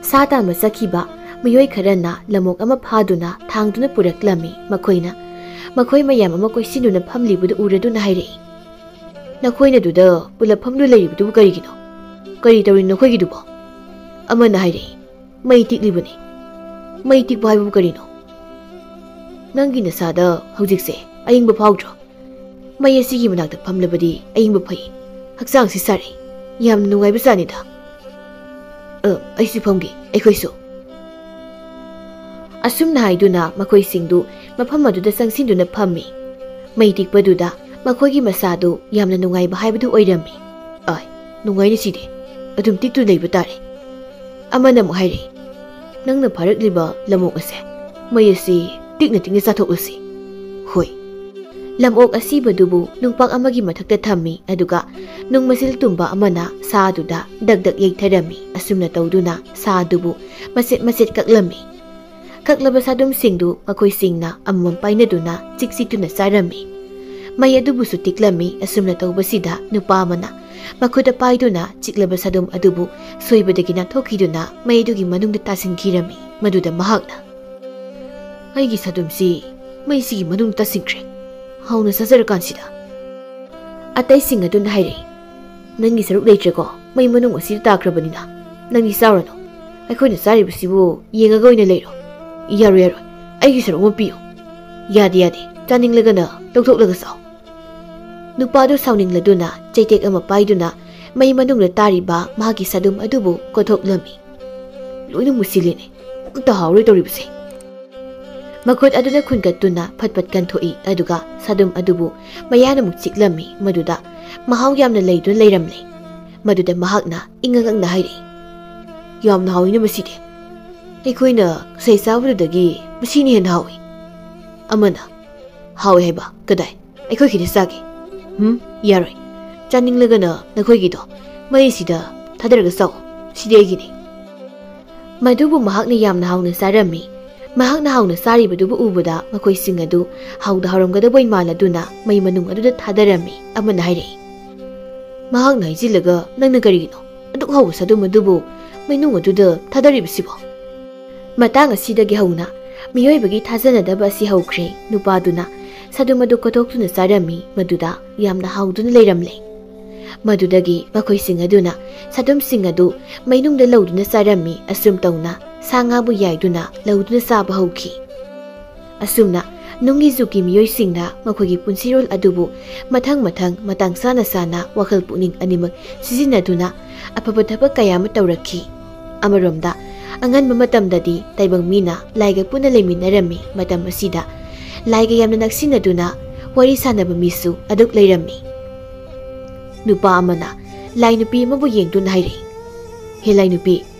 ꯁꯥ ꯇꯥꯟꯕ ꯆꯠꯈꯤꯕ ꯃꯤꯑꯣꯏ ꯈꯔꯅ ꯂꯝꯑꯣꯛ ꯑꯃ ꯐꯥꯗꯨꯅ ꯊꯥꯡꯗꯨꯅ ꯄꯨꯔꯛꯂꯝꯃꯤ꯫ ꯃꯈꯣꯏꯅ ꯃꯈꯣꯏ ꯃꯌꯥꯝ ꯑꯃ ꯀꯣꯏꯁꯤꯟꯗꯨꯅ ꯐꯝꯂꯤꯕꯗꯨ ꯎꯔꯗꯨꯅ ꯍꯥꯏꯔꯛꯏ, "ꯅꯈꯣꯏꯅ ꯑꯗꯨꯗ ꯄꯨꯂꯞ ꯐꯝꯗꯨꯅ ꯂꯩꯔꯤꯕꯗꯨꯕꯨ ꯀꯔꯤꯒꯤꯅꯣ? ꯀꯔꯤ ꯇꯧꯔꯤꯅꯣ ꯅꯈꯣꯏꯒꯤꯗꯨꯕꯣ?" ꯑꯃꯅ ꯍꯥꯏꯔꯛꯏ, "ꯃꯩ ꯇꯤꯛꯂꯤꯕꯅꯤ꯫" "ꯃꯩ ꯇꯤꯛꯄ ꯍꯥꯏꯕꯕꯨ ꯀꯔꯤꯅꯣ? ꯅꯪꯒꯤ ꯅꯁꯥꯗ ꯍꯧꯖꯤꯛꯁꯦ ꯑꯏꯪꯕ ꯐꯥꯎꯗ꯭ꯔꯣ? ꯃꯩ ꯑꯁꯤꯒꯤ ꯃꯅꯥꯛꯇ ꯐꯝꯂꯕꯗꯤ ꯑꯏꯪꯕ ꯐꯩ꯫ ꯍꯛꯆꯥꯡꯁꯤ ꯁꯥꯔꯛꯏ꯫ ꯌꯥꯝꯅ ꯅꯨꯡꯉꯥꯏꯕ ꯖꯥꯠꯅꯤꯗ꯫ ꯑ, ꯑꯩꯁꯨ ꯐꯝꯒꯦ, ꯑꯩꯈꯣꯏꯁꯨ꯫" ꯑꯁꯨꯝꯅ ꯍꯥꯏꯗꯨꯅ ꯃꯈꯣꯏꯁꯤꯡꯗꯨ ꯃꯐꯝ ꯑꯗꯨꯗ ꯆꯪꯁꯤꯟꯗꯨꯅ ꯐꯝꯃꯤ꯫ ꯃꯩ ꯇꯤꯛꯄꯗꯨꯗ ꯃꯈꯣꯏꯒꯤ ꯃꯁꯥꯗꯨ ꯌꯥꯝꯅ ꯅꯨꯡꯉꯥꯏꯕ ꯍꯥꯏꯕꯗꯨ ꯑꯣꯏꯔꯝꯃꯤ꯫ "ꯑꯥꯏ, ꯅꯨꯡꯉꯥꯏꯅꯤ ꯁꯤꯗꯤ꯫ ꯑꯗꯨꯝ ꯇꯤꯛꯇꯨꯅ ꯂꯩꯕ ꯇꯥꯔꯦ꯫" ꯑꯃꯅ ꯑꯃꯨꯛ ꯍꯥꯏꯔꯛꯏ, "ꯅꯪꯅ ꯐꯥꯔꯛꯂꯤꯕ ꯂꯝꯑꯣꯛ ꯑꯁꯦ, ꯃꯩ ꯑꯁꯤ ꯇꯤꯛꯅ ꯇꯤꯛꯅ ꯆꯥꯊꯣꯛꯂꯁꯤ꯫" "ꯍꯣꯏ꯫" ꯂꯝꯑꯣꯛ ꯑꯁꯤꯕꯗꯨꯕꯨ ꯅꯨꯡꯄꯥꯛ ꯑꯃꯒꯤ ꯃꯊꯛꯇ ꯊꯝꯃꯤ, ꯑꯗꯨꯒ ꯅꯨꯡ ꯃꯆꯤꯜ ꯇꯨꯝꯕ ꯑꯃꯅ ꯁꯥ ꯑꯗꯨꯗ ꯗꯛ ꯗꯛ ꯌꯩꯊꯔꯝꯃꯤ꯫ ꯑꯁꯨꯝꯅ ꯇꯧꯗꯨꯅ ꯁꯥ ꯑꯗꯨꯕꯨ ꯃꯆꯦꯠ ꯃꯆꯦꯠ ꯀꯛꯂꯝꯃꯤ꯫ ꯀꯛꯂꯕ ꯁꯥꯗꯨꯝꯁꯤꯡꯗꯨ ꯃꯈꯣꯏꯁꯤꯡꯅ ꯑꯃꯃꯝ ꯄꯥꯏꯅꯗꯨꯅ ꯆꯤꯛ ꯆꯤꯛꯇꯨꯅ ꯆꯥꯔꯝꯃꯤ꯫ ꯃꯩ ꯑꯗꯨꯕꯨꯁꯨ ꯇꯤꯛꯂꯝꯃꯤ꯫ ꯑꯁꯨꯝꯅ ꯇꯧꯕꯁꯤꯗ ꯅꯨꯄꯥ ꯑꯃꯅ ꯃꯈꯨꯠꯇ ꯄꯥꯏꯗꯨꯅ ꯆꯤꯛꯂꯕ ꯁꯥꯗꯨꯝ ꯑꯗꯨꯕꯨ ꯁꯣꯏꯕꯗꯒꯤ ꯅꯥꯟꯊꯣꯛꯈꯤꯗꯨꯅ ꯃꯩ ꯑꯗꯨꯒꯤ ꯃꯅꯨꯡꯗ ꯇꯥꯁꯤꯟꯈꯤꯔꯝꯃꯤ꯫ ꯃꯗꯨꯗ ꯃꯍꯥꯛꯅ, "ꯑꯩꯒꯤ ꯁꯥꯗꯨꯝꯁꯤ ꯃꯩꯁꯤꯒꯤ ꯃꯅꯨꯡꯗ ꯇꯥꯁꯤꯟꯈ꯭ꯔꯦ꯫ ꯍꯥꯎꯅ ꯆꯥꯖꯔꯀꯥꯟꯁꯤꯗ꯫" ꯑꯇꯩꯁꯤꯡ ꯑꯗꯨꯅ ꯍꯥꯏꯔꯛꯏ, "ꯅꯪꯒꯤ ꯁꯔꯨꯛ ꯂꯩꯇ꯭ꯔꯦꯀꯣ, ꯃꯩ ꯃꯅꯨꯡ ꯑꯁꯤꯗ ꯇꯥꯈ꯭ꯔꯕꯅꯤꯅ꯫ ꯅꯪꯗꯤ ꯆꯥꯎꯔꯅꯨ꯫ ꯑꯩꯈꯣꯏꯅ ꯆꯥꯔꯤꯕꯁꯤꯕꯨ ꯌꯦꯡꯉꯒ ꯑꯣꯏꯅ ꯂꯩꯔꯣ꯫ ꯌꯥꯔꯣꯏ, ꯌꯥꯔꯣꯏ, ꯑꯩꯒꯤ ꯁꯔꯨꯛ ꯑꯃ ꯄꯤꯌꯨ꯫" "ꯌꯥꯗꯦ, ꯌꯥꯗꯦ, ꯆꯥꯅꯤꯡꯂꯒꯅ ꯂꯧꯊꯣꯛꯂꯒ ꯆꯥꯎ꯫" ꯅꯨꯄꯥꯗꯨ ꯁꯥꯎꯅꯤꯡꯂꯗꯨꯅ ꯆꯩꯇꯦꯛ ꯑꯃ ꯄꯥꯏꯗꯨꯅ ꯃꯩ ꯃꯅꯨꯡꯗ ꯇꯥꯔꯤꯕ ꯃꯍꯥꯛꯀꯤ ꯁꯥꯗꯨꯝ ꯑꯗꯨꯕꯨ ꯀꯣꯊꯣꯛꯂꯝꯃꯤ꯫ "ꯂꯣꯏꯅ ꯃꯨꯁꯤꯜꯂꯦꯅꯦ, ꯑꯝꯇ ꯍꯥꯎꯔꯣꯏ ꯇꯧꯔꯤꯕꯁꯦ"꯫ ꯃꯈꯨꯠ ꯑꯗꯨꯅ ꯈꯨꯟꯒꯠꯇꯨꯅ ꯐꯠ ꯐꯠ ꯀꯟꯊꯣꯛꯏ, ꯑꯗꯨꯒ ꯁꯥꯗꯨꯝ ꯑꯗꯨꯕꯨ ꯃꯌꯥꯅ ꯑꯃꯨꯛ ꯆꯤꯛꯂꯝꯃꯤ꯫ ꯃꯗꯨꯗ ꯃꯍꯥꯎ ꯌꯥꯝꯅ ꯂꯩꯗꯨꯅ ꯂꯩꯔꯝꯂꯦ꯫ ꯃꯗꯨꯗ ꯃꯍꯥꯛꯅ ꯏꯪꯉꯪ ꯉꯛꯅ ꯍꯥꯏꯔꯛꯏ, "ꯌꯥꯝꯅ ꯍꯥꯎꯏꯅ ꯃꯁꯤꯗꯤ꯫ ꯑꯩꯈꯣꯏꯅ ꯉꯁꯥꯏ ꯆꯥꯕꯗꯨꯗꯒꯤ ꯃꯁꯤꯅ ꯍꯦꯟꯅ ꯍꯥꯎꯏ"꯫ ꯑꯃꯅ, "ꯍꯥꯎꯏ ꯍꯥꯏꯕ? ꯀꯗꯥꯏ? ꯑꯩꯈꯣꯏꯒꯤꯗꯤ ꯆꯥꯒꯦ"꯫ "ꯎꯝ, ꯌꯥꯔꯣꯏ꯫ ꯆꯥꯅꯤꯡꯂꯒꯅ ꯅꯈꯣꯏꯒꯤꯗꯣ ꯃꯩꯁꯤꯗ ꯊꯥꯗꯔꯒ ꯆꯥꯎ꯫ ꯁꯤꯗꯤ ꯑꯩꯒꯤꯅꯤ"꯫ ꯃꯗꯨꯕꯨ ꯃꯍꯥꯛꯅ ꯌꯥꯝꯅ ꯍꯥꯎꯅ ꯆꯥꯔꯝꯃꯤ꯫ ꯃꯍꯥꯛꯅ ꯍꯥꯎꯅ ꯆꯥꯔꯤꯕꯗꯨꯕꯨ ꯎꯕꯗ ꯃꯈꯣꯏꯁꯤꯡ ꯑꯗꯨ ꯍꯥꯎꯗ ꯍꯥꯎꯔꯝꯒꯗꯕ ꯏꯃꯥꯜ ꯑꯗꯨꯅ ꯃꯩ ꯃꯅꯨꯡ ꯑꯗꯨꯗ ꯊꯥꯗꯔꯝꯃꯤ꯫ ꯑꯃꯅ ꯍꯥꯏꯔꯛꯏ, "ꯃꯍꯥꯛꯅ ꯍꯥꯏꯖꯤꯜꯂꯒ ꯅꯪꯅ ꯀꯔꯤꯒꯤꯅꯣ ꯑꯗꯨꯛ ꯍꯥꯎꯕ ꯁꯥꯗꯨꯝ ꯑꯗꯨꯕꯨ ꯃꯩꯅꯨꯡ ꯑꯗꯨꯗ ꯊꯥꯗꯔꯤꯕꯁꯤꯕꯣ?" ꯃꯇꯥꯡ ꯑꯁꯤꯗꯒꯤ ꯍꯧꯅ ꯃꯤꯑꯣꯏꯕꯒꯤ ꯊꯥꯖꯅꯗꯕ ꯑꯁꯤ ꯍꯧꯈ꯭ꯔꯦ꯫ ꯅꯨꯄꯥꯗꯨꯅ ꯁꯥꯗꯨꯝ ꯑꯗꯨ ꯀꯣꯊꯣꯛꯇꯨꯅ ꯆꯥꯔꯝꯃꯤ, ꯃꯗꯨꯗ ꯌꯥꯝꯅ ꯍꯥꯎꯗꯨꯅ ꯂꯩꯔꯝꯂꯦ꯫ ꯃꯗꯨꯗꯒꯤ ꯃꯈꯣꯏꯁꯤꯡ ꯑꯗꯨꯅ ꯁꯥꯗꯨꯝꯁꯤꯡ ꯑꯗꯨ ꯃꯩꯅꯨꯡꯗ ꯂꯧꯗꯨꯅ ꯆꯥꯔꯝꯃꯤ꯫ ꯑꯁꯨꯝ ꯇꯧꯅ ꯁꯥ ꯉꯥꯕꯨ ꯌꯥꯏꯗꯨꯅ ꯂꯧꯗꯨꯅ ꯆꯥꯕ ꯍꯧꯈꯤ꯫ ꯑꯁꯨꯝꯅ ꯅꯨꯡꯒꯤ ꯖꯨꯒꯤ ꯃꯤꯑꯣꯏꯁꯤꯡꯅ ꯃꯈꯣꯏꯒꯤ ꯄꯨꯟꯁꯤꯔꯣꯜ ꯑꯗꯨꯕꯨ ꯃꯊꯪ ꯃꯊꯪ ꯃꯇꯥꯡ ꯆꯥꯅ ꯆꯥꯅ ꯋꯥꯈꯜ ꯄꯨꯛꯅꯤꯡ ꯑꯅꯤꯃꯛ ꯁꯤꯖꯤꯟꯅꯗꯨꯅ ꯑꯐꯕ ꯊꯕꯛ ꯀꯌꯥ ꯑꯃ ꯇꯧꯔꯛꯈꯤ꯫ ꯑꯃꯔꯣꯝꯗ, ꯑꯉꯟꯕ ꯃꯇꯝꯗꯗꯤ ꯇꯥꯏꯕꯪ ꯃꯤꯅ ꯂꯥꯏꯒ ꯄꯨꯟꯅ ꯂꯩꯃꯤꯟꯅꯔꯝꯃꯤ꯫ ꯃꯇꯝ ꯑꯁꯤꯗ ꯂꯥꯏꯒ ꯌꯥꯝꯅ ꯅꯛꯁꯤꯟꯅꯗꯨꯅ ꯋꯥꯔꯤ ꯁꯥꯟꯅꯕ ꯃꯤꯁꯨ ꯑꯗꯨꯛ ꯂꯩꯔꯝꯃꯤ꯫ ꯅꯨꯄꯥ ꯑꯃꯅ ꯂꯥꯏ ꯅꯨꯄꯤ ꯑꯃꯕꯨ ꯌꯦꯡꯗꯨꯅ ꯍꯥꯏꯔꯛꯏ, "ꯍꯦ ꯂꯥꯏ ꯅꯨꯄꯤ,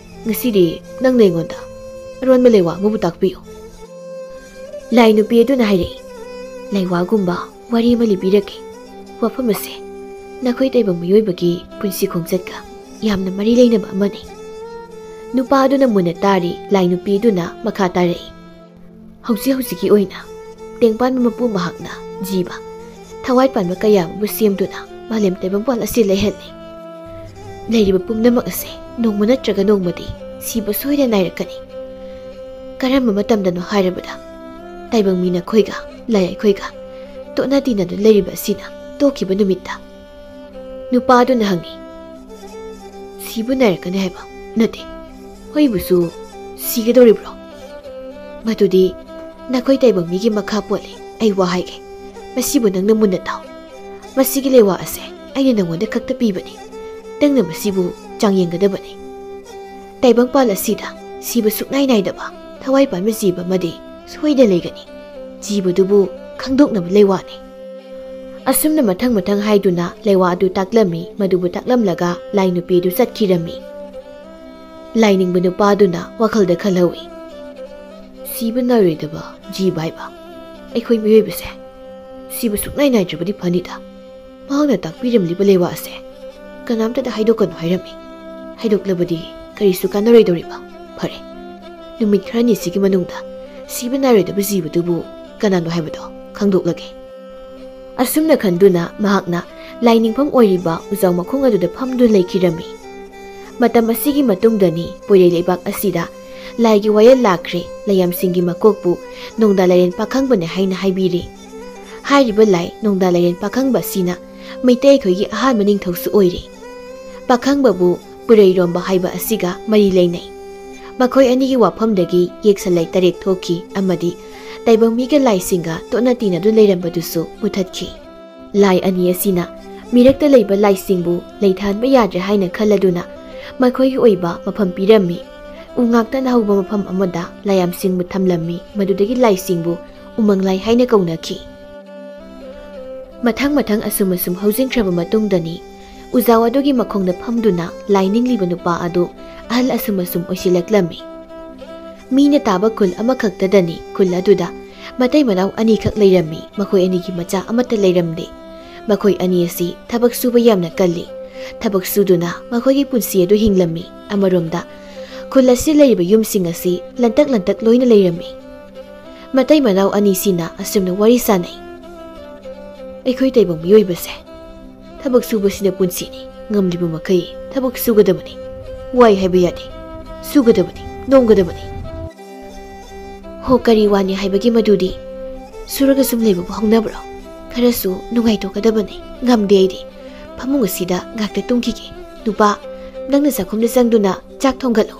ꯉꯁꯤꯗꯤ ꯅꯪꯅ ꯑꯩꯉꯣꯟꯗ ꯑꯔꯣꯟꯕ ꯂꯩꯋꯥ ꯑꯃꯕꯨ ꯇꯥꯛꯄꯤꯌꯨ"꯫ ꯂꯥꯏ ꯅꯨꯄꯤ ꯑꯗꯨꯅ ꯍꯥꯏꯔꯛꯏ, "ꯂꯩꯋꯥꯒꯨꯝꯕ ꯋꯥꯔꯤ ꯑꯃ ꯂꯤꯕꯤꯔꯛꯀꯦ꯫ ꯋꯥꯐꯝ ꯑꯁꯦ ꯅꯈꯣꯏ ꯇꯥꯏꯕꯪ ꯃꯤꯑꯣꯏꯕꯒꯤ ꯄꯨꯟꯁꯤ ꯈꯣꯡꯆꯠꯀ ꯌꯥꯝꯅ ꯃꯔꯤ ꯂꯩꯅꯕ ꯑꯃꯅꯤ"꯫ ꯅꯨꯄꯥ ꯑꯗꯨꯅ ꯃꯨꯟꯅ ꯇꯥꯔꯤ꯫ ꯂꯥꯏ ꯅꯨꯄꯤ ꯑꯗꯨꯅ ꯃꯈꯥ ꯇꯥꯔꯛꯏ, "ꯍꯧꯖꯤꯛ ꯍꯧꯖꯤꯛꯀꯤ ꯑꯣꯏꯅ ꯇꯦꯡꯄꯥꯟꯕ ꯃꯄꯨ ꯃꯍꯥꯛꯅ ꯖꯤꯕ ꯊꯋꯥꯏ ꯄꯥꯟꯕ ꯀꯌꯥ ꯑꯃꯕꯨ ꯁꯦꯝꯗꯨꯅ ꯃꯥꯂꯦꯝ ꯇꯥꯏꯕꯪꯄꯥꯟ ꯑꯁꯤ ꯂꯩꯍꯜꯂꯤ꯫ ꯂꯩꯔꯤꯕ ꯄꯨꯝꯅꯃꯛ ꯑꯁꯦ ꯅꯣꯡꯃ ꯅꯠꯇ꯭ꯔꯒ ꯅꯣꯡꯃꯗꯤ ꯁꯤꯕ ꯁꯣꯏꯗꯅ ꯅꯥꯏꯔꯛꯀꯅꯤ꯫ ꯀꯔꯝꯕ ꯃꯇꯝꯗꯅꯣ ꯍꯥꯏꯔꯕꯗ, ꯇꯥꯏꯕꯪ ꯃꯤ ꯅꯈꯣꯏꯒ ꯂꯥꯏ ꯑꯩꯈꯣꯏꯒ ꯇꯣꯠꯅ ꯇꯤꯟꯅꯗꯨꯅ ꯂꯩꯔꯤꯕ ꯑꯁꯤꯅ ꯇꯣꯛꯈꯤꯕ ꯅꯨꯃꯤꯠꯇ"꯫ ꯅꯨꯄꯥ ꯑꯗꯨꯅ ꯍꯪꯉꯤ, "ꯁꯤꯕꯨ ꯅꯥꯏꯔꯛꯀꯅꯤ ꯍꯥꯏꯕ ꯅꯠꯇꯦ, ꯑꯩꯕꯨꯁꯨ ꯁꯤꯒꯗꯧꯔꯤꯕ꯭ꯔꯣ?" "ꯃꯗꯨꯗꯤ ꯅꯈꯣꯏ ꯇꯥꯏꯕꯪ ꯃꯤꯒꯤ ꯃꯈꯥ ꯄꯣꯜꯂꯤ꯫ ꯑꯩ ꯋꯥ ꯍꯥꯏꯒꯦ, ꯃꯁꯤꯕꯨ ꯅꯪꯅ ꯃꯨꯟꯅ ꯇꯥꯎ꯫ ꯃꯁꯤꯒꯤ ꯂꯩꯋꯥ ꯑꯁꯦ ꯑꯩꯅ ꯅꯪꯉꯣꯟꯗ ꯈꯛꯇ ꯄꯤꯕꯅꯤ꯫ ꯇꯪꯅ ꯃꯁꯤꯕꯨ ꯆꯥꯡꯌꯦꯡꯒꯗꯕꯅꯤ꯫ ꯇꯥꯏꯕꯪꯄꯥꯜ ꯑꯁꯤꯗ ꯁꯤꯕ ꯁꯨꯛꯅꯥꯏ ꯅꯥꯏꯗꯕ ꯊꯋꯥꯏ ꯄꯥꯟꯕ ꯖꯤꯕ ꯑꯃꯗꯤ ꯁꯣꯏꯗ ꯂꯩꯒꯅꯤ꯫ ꯖꯤꯕꯗꯨꯕꯨ ꯈꯪꯗꯣꯛꯅꯕ ꯂꯩꯋꯥꯅꯤ꯫ ꯑꯁꯨꯝꯅ ꯃꯊꯪ ꯃꯊꯪ ꯍꯥꯏꯗꯨꯅ ꯂꯩꯋꯥ ꯑꯗꯨ ꯇꯥꯛꯂꯝꯃꯤ꯫ ꯃꯗꯨꯕꯨ ꯇꯥꯛꯂꯝꯂꯒ ꯂꯥꯏ ꯅꯨꯄꯤ ꯑꯗꯨ ꯆꯠꯈꯤꯔꯝꯃꯤ꯫ ꯂꯥꯏꯅꯤꯡꯕ ꯅꯨꯄꯥ ꯑꯗꯨꯅ ꯋꯥꯈꯜꯗ ꯈꯜꯍꯧꯏ, "ꯁꯤꯕ ꯅꯥꯏꯔꯣꯏꯗꯕ ꯖꯤꯕ ꯍꯥꯏꯕ ꯑꯩꯈꯣꯏ ꯃꯤꯑꯣꯏꯕꯁꯦ ꯁꯤꯕ ꯁꯨꯛꯅꯥꯏ ꯅꯥꯏꯗ꯭ꯔꯕꯗꯤ ꯐꯅꯤꯗ꯫ ꯃꯍꯥꯛꯅ ꯇꯥꯛꯄꯤꯔꯝꯂꯤꯕ ꯂꯩꯋꯥ ꯑꯁꯦ ꯀꯅꯥꯝꯇꯗ ꯍꯥꯏꯗꯣꯛꯀꯅꯨ ꯍꯥꯏꯔꯝꯃꯤ꯫ ꯍꯥꯏꯗꯣꯛꯂꯕꯗꯤ ꯀꯔꯤꯁꯨ ꯀꯥꯟꯅꯔꯣꯏꯗꯧꯔꯤꯕ꯫ ꯐꯔꯦ, ꯅꯨꯃꯤꯠ ꯈꯔꯅꯤꯁꯤꯒꯤ ꯃꯅꯨꯡꯗ ꯁꯤꯕ ꯅꯥꯏꯔꯣꯏꯗꯕ ꯖꯤꯕꯗꯨꯕꯨ ꯀꯅꯥꯅꯣ ꯍꯥꯏꯕꯗꯣ ꯈꯪꯗꯣꯛꯂꯒꯦ꯫" ꯑꯁꯨꯝꯅ ꯈꯟꯗꯨꯅ ꯃꯍꯥꯛꯅ ꯂꯥꯏ ꯅꯤꯡꯐꯝ ꯑꯣꯏꯔꯤꯕ ꯎꯖꯥꯎ ꯃꯈꯣꯡ ꯑꯗꯨꯗ ꯐꯝꯗꯨꯅ ꯂꯩꯈꯤꯔꯝꯃꯤ꯫ ꯃꯇꯝ ꯑꯁꯤꯒꯤ ꯃꯇꯨꯡꯗꯅꯤ ꯄꯣꯏꯔꯩ ꯂꯩꯕꯥꯛ ꯑꯁꯤꯗ ꯂꯥꯏꯒꯤ ꯋꯥꯌꯦꯜ ꯂꯥꯛꯈ꯭ꯔꯦ꯫ ꯂꯥꯏꯌꯥꯝꯁꯤꯡꯒꯤ ꯃꯀꯣꯛꯄꯨ ꯅꯣꯡꯗꯥ ꯂꯥꯏꯔꯦꯟ ꯄꯥꯈꯪꯕꯅꯦ ꯍꯥꯏꯅ ꯍꯥꯏꯕꯤꯔꯤ꯫ ꯍꯥꯏꯔꯤꯕ ꯂꯥꯏ ꯅꯣꯡꯗꯥ ꯂꯥꯏꯔꯦꯟ ꯄꯥꯈꯪꯕ ꯑꯁꯤꯅ ꯃꯩꯇꯩ ꯑꯩꯈꯣꯏꯒꯤ ꯑꯍꯥꯟꯕ ꯅꯤꯡꯊꯧꯁꯨ ꯑꯣꯏꯔꯤ꯫ ꯄꯥꯈꯪꯕꯕꯨ ꯄꯨꯔꯩꯔꯣꯝꯕ ꯍꯥꯏꯕ ꯑꯁꯤꯒ ꯃꯔꯤ ꯂꯩꯅꯩ꯫ ꯃꯈꯣꯏ ꯑꯅꯤꯒꯤ ꯋꯥꯐꯝꯗꯒꯤ ꯌꯦꯛꯁꯜꯂꯩ ꯇꯔꯦꯠ ꯊꯣꯛꯈꯤ ꯑꯃꯗꯤ ꯇꯥꯏꯕꯪ ꯃꯤꯒ ꯂꯥꯏꯁꯤꯡꯒ ꯇꯣꯠꯅ ꯇꯤꯟꯅꯗꯨꯅ ꯂꯩꯔꯝꯕꯗꯨꯁꯨ ꯃꯨꯊꯠꯈꯤ꯫ ꯂꯥꯏ ꯑꯅꯤ ꯑꯁꯤꯅ ꯃꯤꯔꯛꯇ ꯂꯩꯕ ꯂꯥꯏꯁꯤꯡꯕꯨ ꯂꯩꯊꯍꯟꯕ ꯌꯥꯗ꯭ꯔꯦ ꯍꯥꯏꯅ ꯈꯜꯂꯗꯨꯅ ꯃꯈꯣꯏꯒꯤ ꯑꯣꯏꯕ ꯃꯐꯝ ꯄꯤꯔꯝꯃꯤ꯫ ꯎ ꯉꯥꯛꯇꯅ ꯍꯧꯕ ꯃꯐꯝ ꯑꯃꯗ ꯂꯥꯏꯌꯥꯝꯁꯤꯡꯕꯨ ꯊꯝꯂꯝꯃꯤ꯫ ꯃꯗꯨꯗꯒꯤ ꯂꯥꯏꯁꯤꯡꯕꯨ ꯎꯃꯪ ꯂꯥꯏ ꯍꯥꯏꯅ ꯀꯧꯅꯈꯤ꯫ ꯃꯊꯪ ꯃꯊꯪ ꯑꯁꯨꯝ ꯑꯁꯨꯝ ꯍꯧꯖꯤꯟꯈ꯭ꯔꯕ ꯃꯇꯨꯡꯗꯅꯤ ꯎꯖꯥꯎ ꯑꯗꯨꯒꯤ ꯃꯈꯣꯡꯗ ꯐꯝꯗꯨꯅ ꯂꯥꯏ ꯅꯤꯡꯂꯤꯕ ꯅꯨꯄꯥ ꯑꯗꯨ ꯑꯍꯜ ꯑꯁꯨꯝ ꯑꯁꯨꯝ ꯑꯣꯏꯁꯤꯜꯂꯛꯂꯝꯃꯤ꯫ ꯃꯤꯅ ꯇꯥꯕ ꯈꯨꯜ ꯑꯃꯈꯛꯇꯗꯅꯤ ꯈꯨꯜ ꯑꯗꯨꯗ ꯃꯇꯩ ꯃꯅꯥꯎ ꯑꯅꯤꯈꯛ ꯂꯩꯔꯝꯃꯤ꯫ ꯃꯈꯣꯏ ꯑꯅꯤꯒꯤ ꯃꯆꯥ ꯑꯃꯠꯇ ꯂꯩꯔꯝꯗꯦ꯫ ꯃꯈꯣꯏ ꯑꯅꯤ ꯑꯁꯤ ꯊꯕꯛ ꯁꯨꯕ ꯌꯥꯝꯅ ꯀꯜꯂꯤ꯫ ꯊꯕꯛ ꯁꯨꯗꯨꯅ ꯃꯈꯣꯏꯒꯤ ꯄꯨꯟꯁꯤ ꯑꯗꯨ ꯍꯤꯡꯂꯝꯃꯤ꯫ ꯑꯃꯔꯣꯝꯗ ꯈꯨꯜ ꯑꯁꯤ ꯂꯩꯔꯤꯕ ꯌꯨꯝꯁꯤꯡ ꯑꯁꯤ ꯂꯟꯇꯛ ꯂꯟꯇꯛ ꯂꯣꯏꯅ ꯂꯩꯔꯝꯃꯤ꯫ ꯃꯇꯩ ꯃꯅꯥꯎ ꯑꯅꯤꯁꯤꯅ ꯑꯁꯨꯝꯅ ꯋꯥꯔꯤ ꯁꯥꯅꯩ꯫ ꯑꯩꯈꯣꯏ ꯇꯥꯏꯕꯪ ꯃꯤꯑꯣꯏꯕꯁꯦ ꯊꯕꯛ ꯁꯨꯕꯁꯤꯅ ꯄꯨꯟꯁꯤꯅꯤ꯫ ꯉꯝꯂꯤꯕ ꯃꯈꯩ ꯊꯕꯛ ꯁꯨꯒꯗꯕꯅꯤ꯫ ꯋꯥꯏ ꯍꯥꯏꯕ ꯌꯥꯗꯦ꯫ ꯁꯨꯒꯗꯕꯅꯤ, ꯅꯣꯝꯒꯗꯕꯅꯤ꯫ ꯍꯣ, ꯀꯔꯤ ꯋꯥꯅꯤ ꯍꯥꯏꯕꯒꯤ ꯃꯗꯨꯗꯤ? ꯁꯨꯔꯒ ꯁꯨꯝ ꯂꯩꯕꯕꯨ ꯍꯧꯅꯕ꯭ꯔꯣ? ꯈꯔꯁꯨ ꯅꯨꯡꯉꯥꯏꯊꯣꯛꯀꯗꯕꯅꯤ꯫ ꯉꯝꯗꯦ ꯑꯩꯗꯤ꯫ ꯐꯃꯨꯡ ꯑꯁꯤꯗ ꯉꯥꯛꯇ ꯇꯨꯝꯈꯤꯒꯦ꯫ ꯅꯨꯄꯥ, ꯅꯪꯅ ꯆꯥꯛꯈꯨꯝꯗ ꯆꯪꯗꯨꯅ ꯆꯥꯛ ꯊꯣꯡꯒꯠꯂꯨ꯫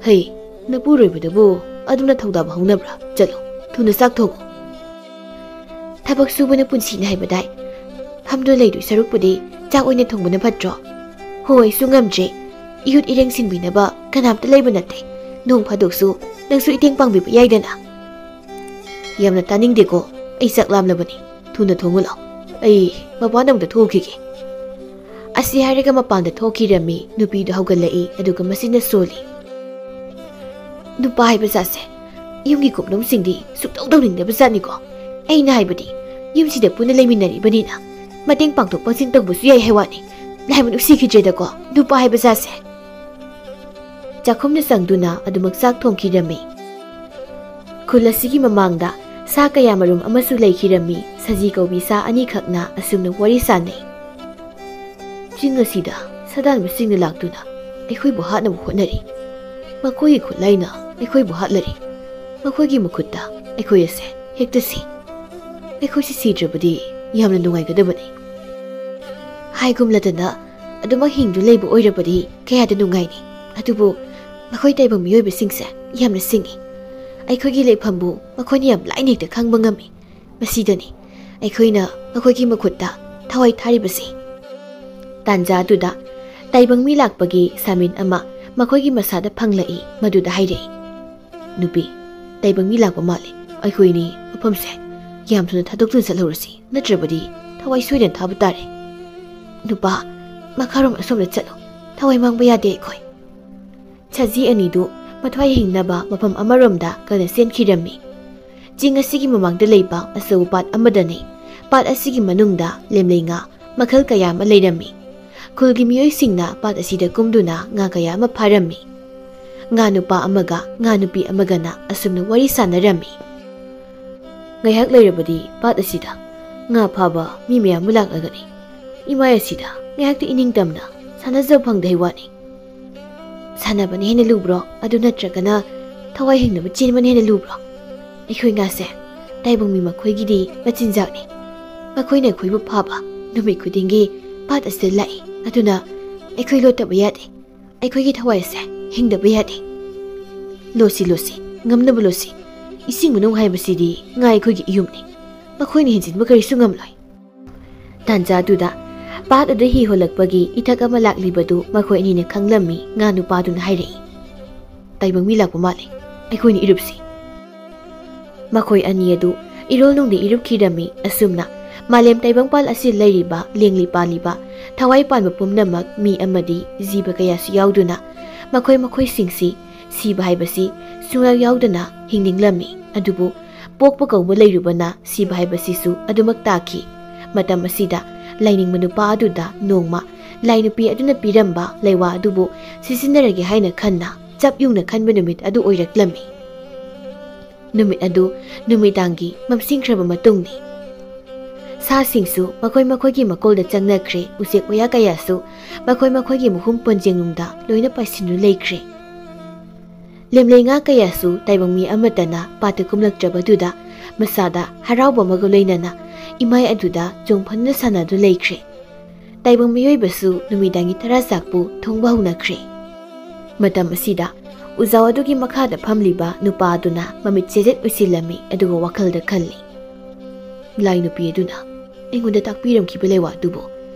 ꯍꯩ, ꯅꯄꯨꯔꯣꯏꯕꯗꯕꯨ ꯑꯗꯨꯝꯅ ꯊꯧꯗꯥꯕ ꯍꯧꯅꯕ꯭ꯔꯥ? ꯆꯠꯂꯣ, ꯊꯨꯅ ꯆꯥꯛ ꯊꯣꯡꯉꯨ꯫ ꯊꯕꯛ ꯁꯨꯕꯅ ꯄꯨꯟꯁꯤꯅꯤ ꯍꯥꯏꯕꯗꯥꯏ? ꯐꯝꯗꯨꯅ ꯂꯩꯗꯣꯏ ꯁꯔꯨꯛꯄꯨꯗꯤ ꯆꯥꯛ ꯑꯣꯏꯅ ꯊꯣꯡꯕꯅ ꯐꯠꯇ꯭ꯔꯣ? ꯍꯣ, ꯑꯩꯁꯨ ꯉꯝꯗ꯭ꯔꯦ꯫ ꯏꯍꯨꯠ ꯏꯔꯦꯡ ꯁꯤꯟꯕꯤꯅꯕ ꯀꯅꯥꯝꯇ ꯂꯩꯕ ꯅꯠꯇꯦ꯫ ꯅꯣꯡ ꯐꯥꯗꯣꯛꯁꯨ ꯅꯪꯁꯨ ꯏꯇꯦꯡ ꯄꯥꯡꯕꯤꯕ ꯌꯥꯏꯗꯅ꯫ ꯌꯥꯝꯅ ꯇꯥꯅꯤꯡꯗꯦꯀꯣ, ꯑꯩ ꯆꯥꯛ ꯂꯥꯝꯂꯕꯅꯤ꯫ ꯊꯨꯅ ꯊꯣꯡꯉꯨ ꯂꯥꯎ, ꯑꯩ ꯃꯄꯥꯟꯗ ꯑꯃꯨꯛꯇ ꯊꯣꯛꯎꯈꯤꯒꯦ꯫ ꯑꯁꯤ ꯍꯥꯏꯔꯒ ꯃꯄꯥꯟꯗ ꯊꯣꯛꯈꯤꯔꯝꯃꯤ꯫ ꯅꯨꯄꯤꯗꯨ ꯍꯧꯒꯠꯂꯛꯏ, ꯑꯗꯨꯒ ꯃꯆꯤꯟꯅ ꯁꯣꯜꯂꯤ꯫ ꯅꯨꯄꯥ ꯍꯥꯏꯕ ꯖꯥꯠꯁꯦ ꯌꯨꯝꯒꯤ ꯀꯨꯞꯅꯣꯝꯁꯤꯡꯗꯤ ꯁꯨꯛꯇꯧ ꯇꯧꯅꯤꯡꯗꯕ ꯖꯥꯠꯅꯤꯀꯣ꯫ ꯑꯩꯅ ꯍꯥꯏꯕꯗꯤ, ꯌꯨꯝꯁꯤꯗ ꯄꯨꯟꯅ ꯂꯩꯃꯤꯟꯅꯔꯤꯕꯅꯤꯅ ꯃꯇꯦꯡ ꯄꯥꯡꯊꯣꯛ ꯄꯥꯡꯁꯤꯟ ꯇꯧꯕꯁꯨ ꯌꯥꯏ ꯍꯥꯏ ꯋꯥꯅꯤ꯫ ꯂꯥꯏꯕ ꯅꯨꯡꯁꯤꯈꯤꯗ꯭ꯔꯦꯗꯀꯣ ꯅꯨꯄꯥ ꯍꯥꯏꯕ ꯖꯥꯠꯁꯦ꯫ ꯆꯥꯛꯈꯨꯝꯗ ꯆꯪꯗꯨꯅ ꯑꯗꯨꯃꯛ ꯆꯥꯛ ꯊꯣꯡꯈꯤꯔꯝꯃꯤ꯫ ꯈꯨꯜ ꯑꯁꯤꯒꯤ ꯃꯃꯥꯡꯗ ꯁꯥ ꯀꯌꯥ ꯃꯔꯨꯝ ꯑꯃꯁꯨ ꯂꯩꯈꯤꯔꯝꯃꯤ꯫ ꯁꯖꯤ ꯀꯧꯕꯤ ꯁꯥ ꯑꯅꯤꯈꯛꯅ ꯑꯁꯨꯝꯅ ꯋꯥꯔꯤ ꯁꯥꯟꯅꯩ꯫ ꯆꯤꯡ ꯑꯁꯤꯗ ꯁꯥꯗꯥꯟꯕꯁꯤꯡꯅ ꯂꯥꯛꯇꯨꯅ ꯑꯩꯈꯣꯏꯕꯨ ꯍꯥꯠꯅꯕ ꯍꯣꯠꯅꯔꯤ꯫ ꯃꯈꯣꯏꯒꯤ ꯈꯨꯠꯂꯥꯏꯅ ꯑꯩꯈꯣꯏꯕꯨ ꯍꯥꯠꯂꯔꯤ꯫ ꯃꯈꯣꯏꯒꯤ ꯃꯈꯨꯠꯇ ꯑꯩꯈꯣꯏ ꯑꯁꯦ ꯍꯦꯛꯇ ꯁꯤ꯫ ꯑꯩꯈꯣꯏꯁꯤ ꯁꯤꯗ꯭ꯔꯕꯗꯤ ꯌꯥꯝꯅ ꯅꯨꯡꯉꯥꯏꯒꯗꯕꯅꯤ꯫ ꯍꯥꯏꯒꯨꯝꯂꯗꯅ ꯑꯗꯨꯃꯛ ꯍꯤꯡꯗꯨ ꯂꯩꯕ ꯑꯣꯏꯔꯕꯗꯤ ꯀꯌꯥꯗ ꯅꯨꯡꯉꯥꯏꯅꯤ꯫ ꯑꯗꯨꯕꯨ ꯃꯈꯣꯏ ꯇꯥꯏꯕꯪ ꯃꯤꯑꯣꯏꯕꯁꯤꯡꯁꯦ ꯌꯥꯝꯅ ꯁꯤꯡꯉꯤ꯫ ꯑꯩꯈꯣꯏꯒꯤ ꯂꯩꯐꯝꯕꯨ ꯃꯈꯣꯏꯅ ꯌꯥꯝ ꯂꯥꯏꯅ ꯍꯦꯛꯇ ꯈꯪꯕ ꯉꯝꯃꯤ꯫ ꯃꯁꯤꯗꯅꯤ ꯑꯩꯈꯣꯏꯅ ꯃꯈꯣꯏꯒꯤ ꯃꯈꯨꯠꯇ ꯊꯋꯥꯏ ꯊꯥꯔꯤꯕꯁꯤ꯫ ꯇꯥꯟꯖꯥ ꯑꯗꯨꯗ ꯇꯥꯏꯕꯪ ꯃꯤ ꯂꯥꯛꯄꯒꯤ ꯁꯥꯃꯤꯟ ꯑꯃ ꯃꯈꯣꯏꯒꯤ ꯃꯁꯥꯗ ꯐꯪꯂꯛꯏ꯫ ꯃꯗꯨꯗ ꯍꯥꯏꯔꯛꯏ, "ꯅꯨꯄꯤ, ꯇꯥꯏꯕꯪ ꯃꯤ ꯂꯥꯛꯄ ꯃꯥꯜꯂꯤ꯫ ꯑꯩꯈꯣꯏꯅꯤ ꯃꯐꯝꯁꯦ ꯌꯥꯝ ꯊꯨꯅ ꯊꯥꯗꯣꯛꯇꯨꯅ ꯆꯠꯍꯧꯔꯁꯤ, ꯅꯠꯇ꯭ꯔꯕꯗꯤ ꯊꯋꯥꯏ ꯁꯣꯏꯗꯅ ꯊꯥꯕ ꯇꯥꯔꯦ꯫ ꯅꯨꯄꯥ, ꯃꯈꯥꯔꯣꯝ ꯑꯁꯣꯝꯗ ꯆꯠꯂꯨ꯫ ꯊꯋꯥꯏ ꯃꯥꯡꯕ ꯌꯥꯗꯦ ꯑꯩꯈꯣꯏ꯫" ꯁꯖꯤ ꯑꯅꯤꯗꯨ ꯃꯊ꯭ꯋꯥꯏ ꯍꯤꯡꯅꯕ ꯃꯐꯝ ꯑꯃꯔꯣꯝꯗ ꯀꯟꯅ ꯆꯦꯟꯈꯤꯔꯝꯃꯤ꯫ ꯆꯤꯡ ꯑꯁꯤꯒꯤ ꯃꯃꯥꯡꯗ ꯂꯩꯕ ꯑꯆꯧꯕ ꯄꯥꯠ ꯑꯃꯗꯅꯤ꯫ ꯄꯥꯠ ꯑꯁꯤꯒꯤ ꯃꯅꯨꯡꯗ ꯂꯦꯝꯂꯩ ꯉꯥ ꯃꯈꯜ ꯀꯌꯥ ꯑꯃ ꯂꯩꯔꯝꯃꯤ꯫ ꯈꯨꯜꯒꯤ ꯃꯤꯑꯣꯏꯁꯤꯡꯅ ꯄꯥꯠ ꯑꯁꯤꯗ ꯀꯨꯝꯗꯨꯅ ꯉꯥ ꯀꯌꯥ ꯑꯃ ꯐꯥꯔꯝꯃꯤ꯫ ꯉꯥ ꯅꯨꯄꯥ ꯑꯃꯒ ꯉꯥ ꯅꯨꯄꯤ ꯑꯃꯒꯅ ꯑꯁꯨꯝꯅ ꯋꯥꯔꯤ ꯁꯥꯟꯅꯔꯝꯃꯤ꯫ "ꯉꯥꯏꯍꯥꯛ ꯂꯩꯔꯕꯗꯤ ꯄꯥꯠ ꯑꯁꯤꯗ ꯉꯥ ꯐꯥꯕ ꯃꯤ ꯃꯌꯥꯝ ꯑꯃ ꯂꯥꯛꯂꯒꯅꯤ꯫ ꯏꯃꯥꯏ ꯑꯁꯤꯗ ꯉꯥꯏꯍꯥꯛꯇꯤ ꯏꯅꯤꯡꯇꯝꯅ ꯁꯥꯟꯅꯖꯕ ꯐꯪꯗꯦ ꯍꯥꯏ ꯋꯥꯅꯤ꯫ ꯁꯥꯟꯅꯕꯅ ꯍꯦꯟꯅ ꯂꯨꯕ꯭ꯔꯣ, ꯑꯗꯨ ꯅꯠꯇ꯭ꯔꯒꯅ ꯊꯋꯥꯏ ꯍꯤꯡꯅꯕ ꯆꯦꯟꯕꯅ ꯍꯦꯟꯅ ꯂꯨꯕ꯭ꯔꯣ? ꯑꯩꯈꯣꯏ ꯉꯥꯁꯦ ꯇꯥꯏꯕꯪ ꯃꯤ ꯃꯈꯣꯏꯒꯤꯗꯤ ꯃꯆꯤꯟꯖꯥꯛꯅꯤ꯫ ꯃꯈꯣꯏꯅ ꯑꯩꯈꯣꯏꯕꯨ ꯐꯥꯕ ꯅꯨꯃꯤꯠ ꯈꯨꯗꯤꯡꯒꯤ ꯄꯥꯠ ꯑꯁꯤꯗ ꯂꯥꯛꯏ꯫ ꯑꯗꯨꯅ ꯑꯩꯈꯣꯏ ꯂꯣꯠꯇꯕ ꯌꯥꯗꯦ꯫ ꯑꯩꯈꯣꯏꯒꯤ ꯊꯋꯥꯏ ꯑꯁꯦ ꯍꯤꯡꯗꯕ ꯌꯥꯗꯦ꯫ ꯂꯣꯠꯁꯤ, ꯂꯣꯠꯁꯤ, ꯉꯝꯅꯕ ꯂꯣꯠꯁꯤ꯫ ꯏꯁꯤꯡ ꯃꯅꯨꯡ ꯍꯥꯏꯕꯁꯤꯗꯤ ꯉꯥ ꯑꯩꯈꯣꯏꯒꯤ ꯏꯌꯨꯝꯅꯤ꯫ ꯃꯈꯣꯏꯅ ꯍꯦꯟꯖꯤꯟꯕ ꯀꯔꯤꯁꯨ ꯉꯝꯂꯣꯏ꯫" ꯇꯥꯟꯖꯥ ꯑꯗꯨꯗ ꯄꯥꯠ ꯑꯗꯨ ꯍꯤ ꯍꯣꯜꯂꯛꯄꯒꯤ ꯏꯊꯛ ꯑꯃ ꯂꯥꯛꯂꯤꯕꯗꯨ ꯃꯈꯣꯏ ꯑꯅꯤꯅ ꯈꯪꯂꯝꯃꯤ꯫ ꯉꯥ ꯅꯨꯄꯥꯗꯨꯅ ꯍꯥꯏꯔꯛꯏ, "ꯇꯥꯏꯕꯪ ꯃꯤ ꯂꯥꯛꯄ ꯃꯥꯜꯂꯤ, ꯑꯩꯈꯣꯏꯅ ꯏꯔꯨꯞꯁꯤ"꯫ ꯃꯈꯣꯏ ꯑꯅꯤ ꯑꯗꯨ ꯏꯔꯣꯜꯅꯨꯡꯗ ꯏꯔꯨꯞꯈꯤꯔꯝꯃꯤ꯫ ꯑꯁꯨꯝꯅ ꯃꯥꯂꯦꯝ ꯇꯥꯏꯕꯪꯄꯥꯜ ꯑꯁꯤ ꯂꯩꯔꯤꯕ, ꯂꯦꯡꯂꯤ ꯄꯥꯜꯂꯤꯕ, ꯊꯋꯥꯏ ꯄꯥꯟꯕ ꯄꯨꯝꯅꯃꯛ, ꯃꯤ ꯑꯃꯗꯤ ꯖꯤꯕ ꯀꯌꯥꯁꯨ ꯌꯥꯎꯗꯨꯅ, ꯃꯈꯣꯏ ꯃꯈꯣꯏꯁꯤꯡꯁꯤ ꯁꯤꯕ ꯍꯥꯏꯕꯁꯤ ꯁꯨꯡꯌꯥꯎ ꯌꯥꯎꯗꯅ ꯍꯤꯡꯅꯤꯡꯂꯝꯃꯤ꯫ ꯑꯗꯨꯕꯨ ꯄꯣꯛꯄ ꯀꯧꯕ ꯂꯩꯔꯨꯕꯅ ꯁꯤꯕ ꯍꯥꯏꯕꯁꯤꯁꯨ ꯑꯗꯨꯃꯛ ꯇꯥꯈꯤ꯫ ꯃꯇꯝ ꯑꯁꯤꯗ ꯂꯥꯏꯅꯤꯡꯕ ꯅꯨꯄꯥ ꯑꯗꯨꯗ ꯅꯣꯡꯃ ꯂꯥꯏ ꯅꯨꯄꯤ ꯑꯗꯨꯅ ꯄꯤꯔꯝꯕ ꯂꯩꯋꯥ ꯑꯗꯨꯕꯨ ꯁꯤꯖꯤꯟꯅꯔꯒꯦ ꯍꯥꯏꯅ ꯈꯟꯅ ꯆꯞ ꯌꯨꯡꯅ ꯈꯟꯕ ꯅꯨꯃꯤꯠ ꯑꯗꯨ ꯑꯣꯏꯔꯛꯂꯝꯃꯤ꯫ ꯅꯨꯃꯤꯠ ꯑꯗꯨ ꯅꯨꯃꯤꯗꯥꯡꯒꯤ ꯃꯝꯁꯤꯟꯈ꯭ꯔꯕ ꯃꯇꯨꯡꯅꯤ꯫ ꯁꯥꯁꯤꯡꯁꯨ ꯃꯈꯣꯏ ꯃꯈꯣꯏꯒꯤ ꯃꯀꯣꯜꯗ ꯆꯪꯅꯈ꯭ꯔꯦ꯫ ꯎꯆꯦꯛ ꯋꯥꯌꯥ ꯀꯌꯥꯁꯨ ꯃꯈꯣꯏ ꯃꯈꯣꯏꯒꯤ ꯃꯍꯨꯝ ꯄꯣꯟꯖꯦꯡꯅꯨꯡꯗ ꯂꯣꯏꯅ ꯄꯥꯏꯁꯤꯟꯗꯨꯅ ꯂꯩꯈ꯭ꯔꯦ꯫ ꯂꯦꯝꯂꯩ ꯉꯥ ꯀꯌꯥꯁꯨ ꯇꯥꯏꯕꯪ ꯃꯤ ꯑꯃꯠꯇꯅ ꯄꯥꯠꯇ ꯀꯨꯝꯂꯛꯇ꯭ꯔꯕꯗꯨꯗ ꯃꯁꯥꯗ ꯍꯔꯥꯎꯕ ꯑꯃꯒ ꯂꯣꯏꯅꯅ ꯏꯃꯥꯏ ꯑꯗꯨꯗ ꯆꯣꯡ ꯐꯟꯗꯨꯅ ꯁꯥꯟꯅꯗꯨꯅ ꯂꯩꯈ꯭ꯔꯦ꯫ ꯇꯥꯏꯕꯪ ꯃꯤꯑꯣꯏꯕꯁꯨ ꯅꯨꯃꯤꯗꯥꯡꯒꯤ ꯇꯔꯥ ꯆꯥꯛꯄꯨ ꯊꯣꯡꯕ ꯍꯧꯅꯈ꯭ꯔꯦ꯫ ꯃꯇꯝ ꯑꯁꯤꯗ ꯎꯖꯥꯎ ꯑꯗꯨꯒꯤ ꯃꯈꯥꯗ ꯐꯝꯂꯤꯕ ꯅꯨꯄꯥ ꯑꯗꯨꯅ ꯃꯃꯤꯠ ꯆꯦꯖꯦꯠ ꯎꯏꯁꯤꯜꯂꯝꯃꯤ, ꯑꯗꯨꯒ ꯋꯥꯈꯜꯗ ꯈꯜꯂꯤ, "ꯂꯥꯏ ꯅꯨꯄꯤ ꯑꯗꯨꯅ ꯑꯩꯉꯣꯟꯗ ꯇꯥꯛꯄꯤꯔꯝꯈꯤꯕ ꯂꯩꯋꯥ ꯑꯗꯨꯕꯨ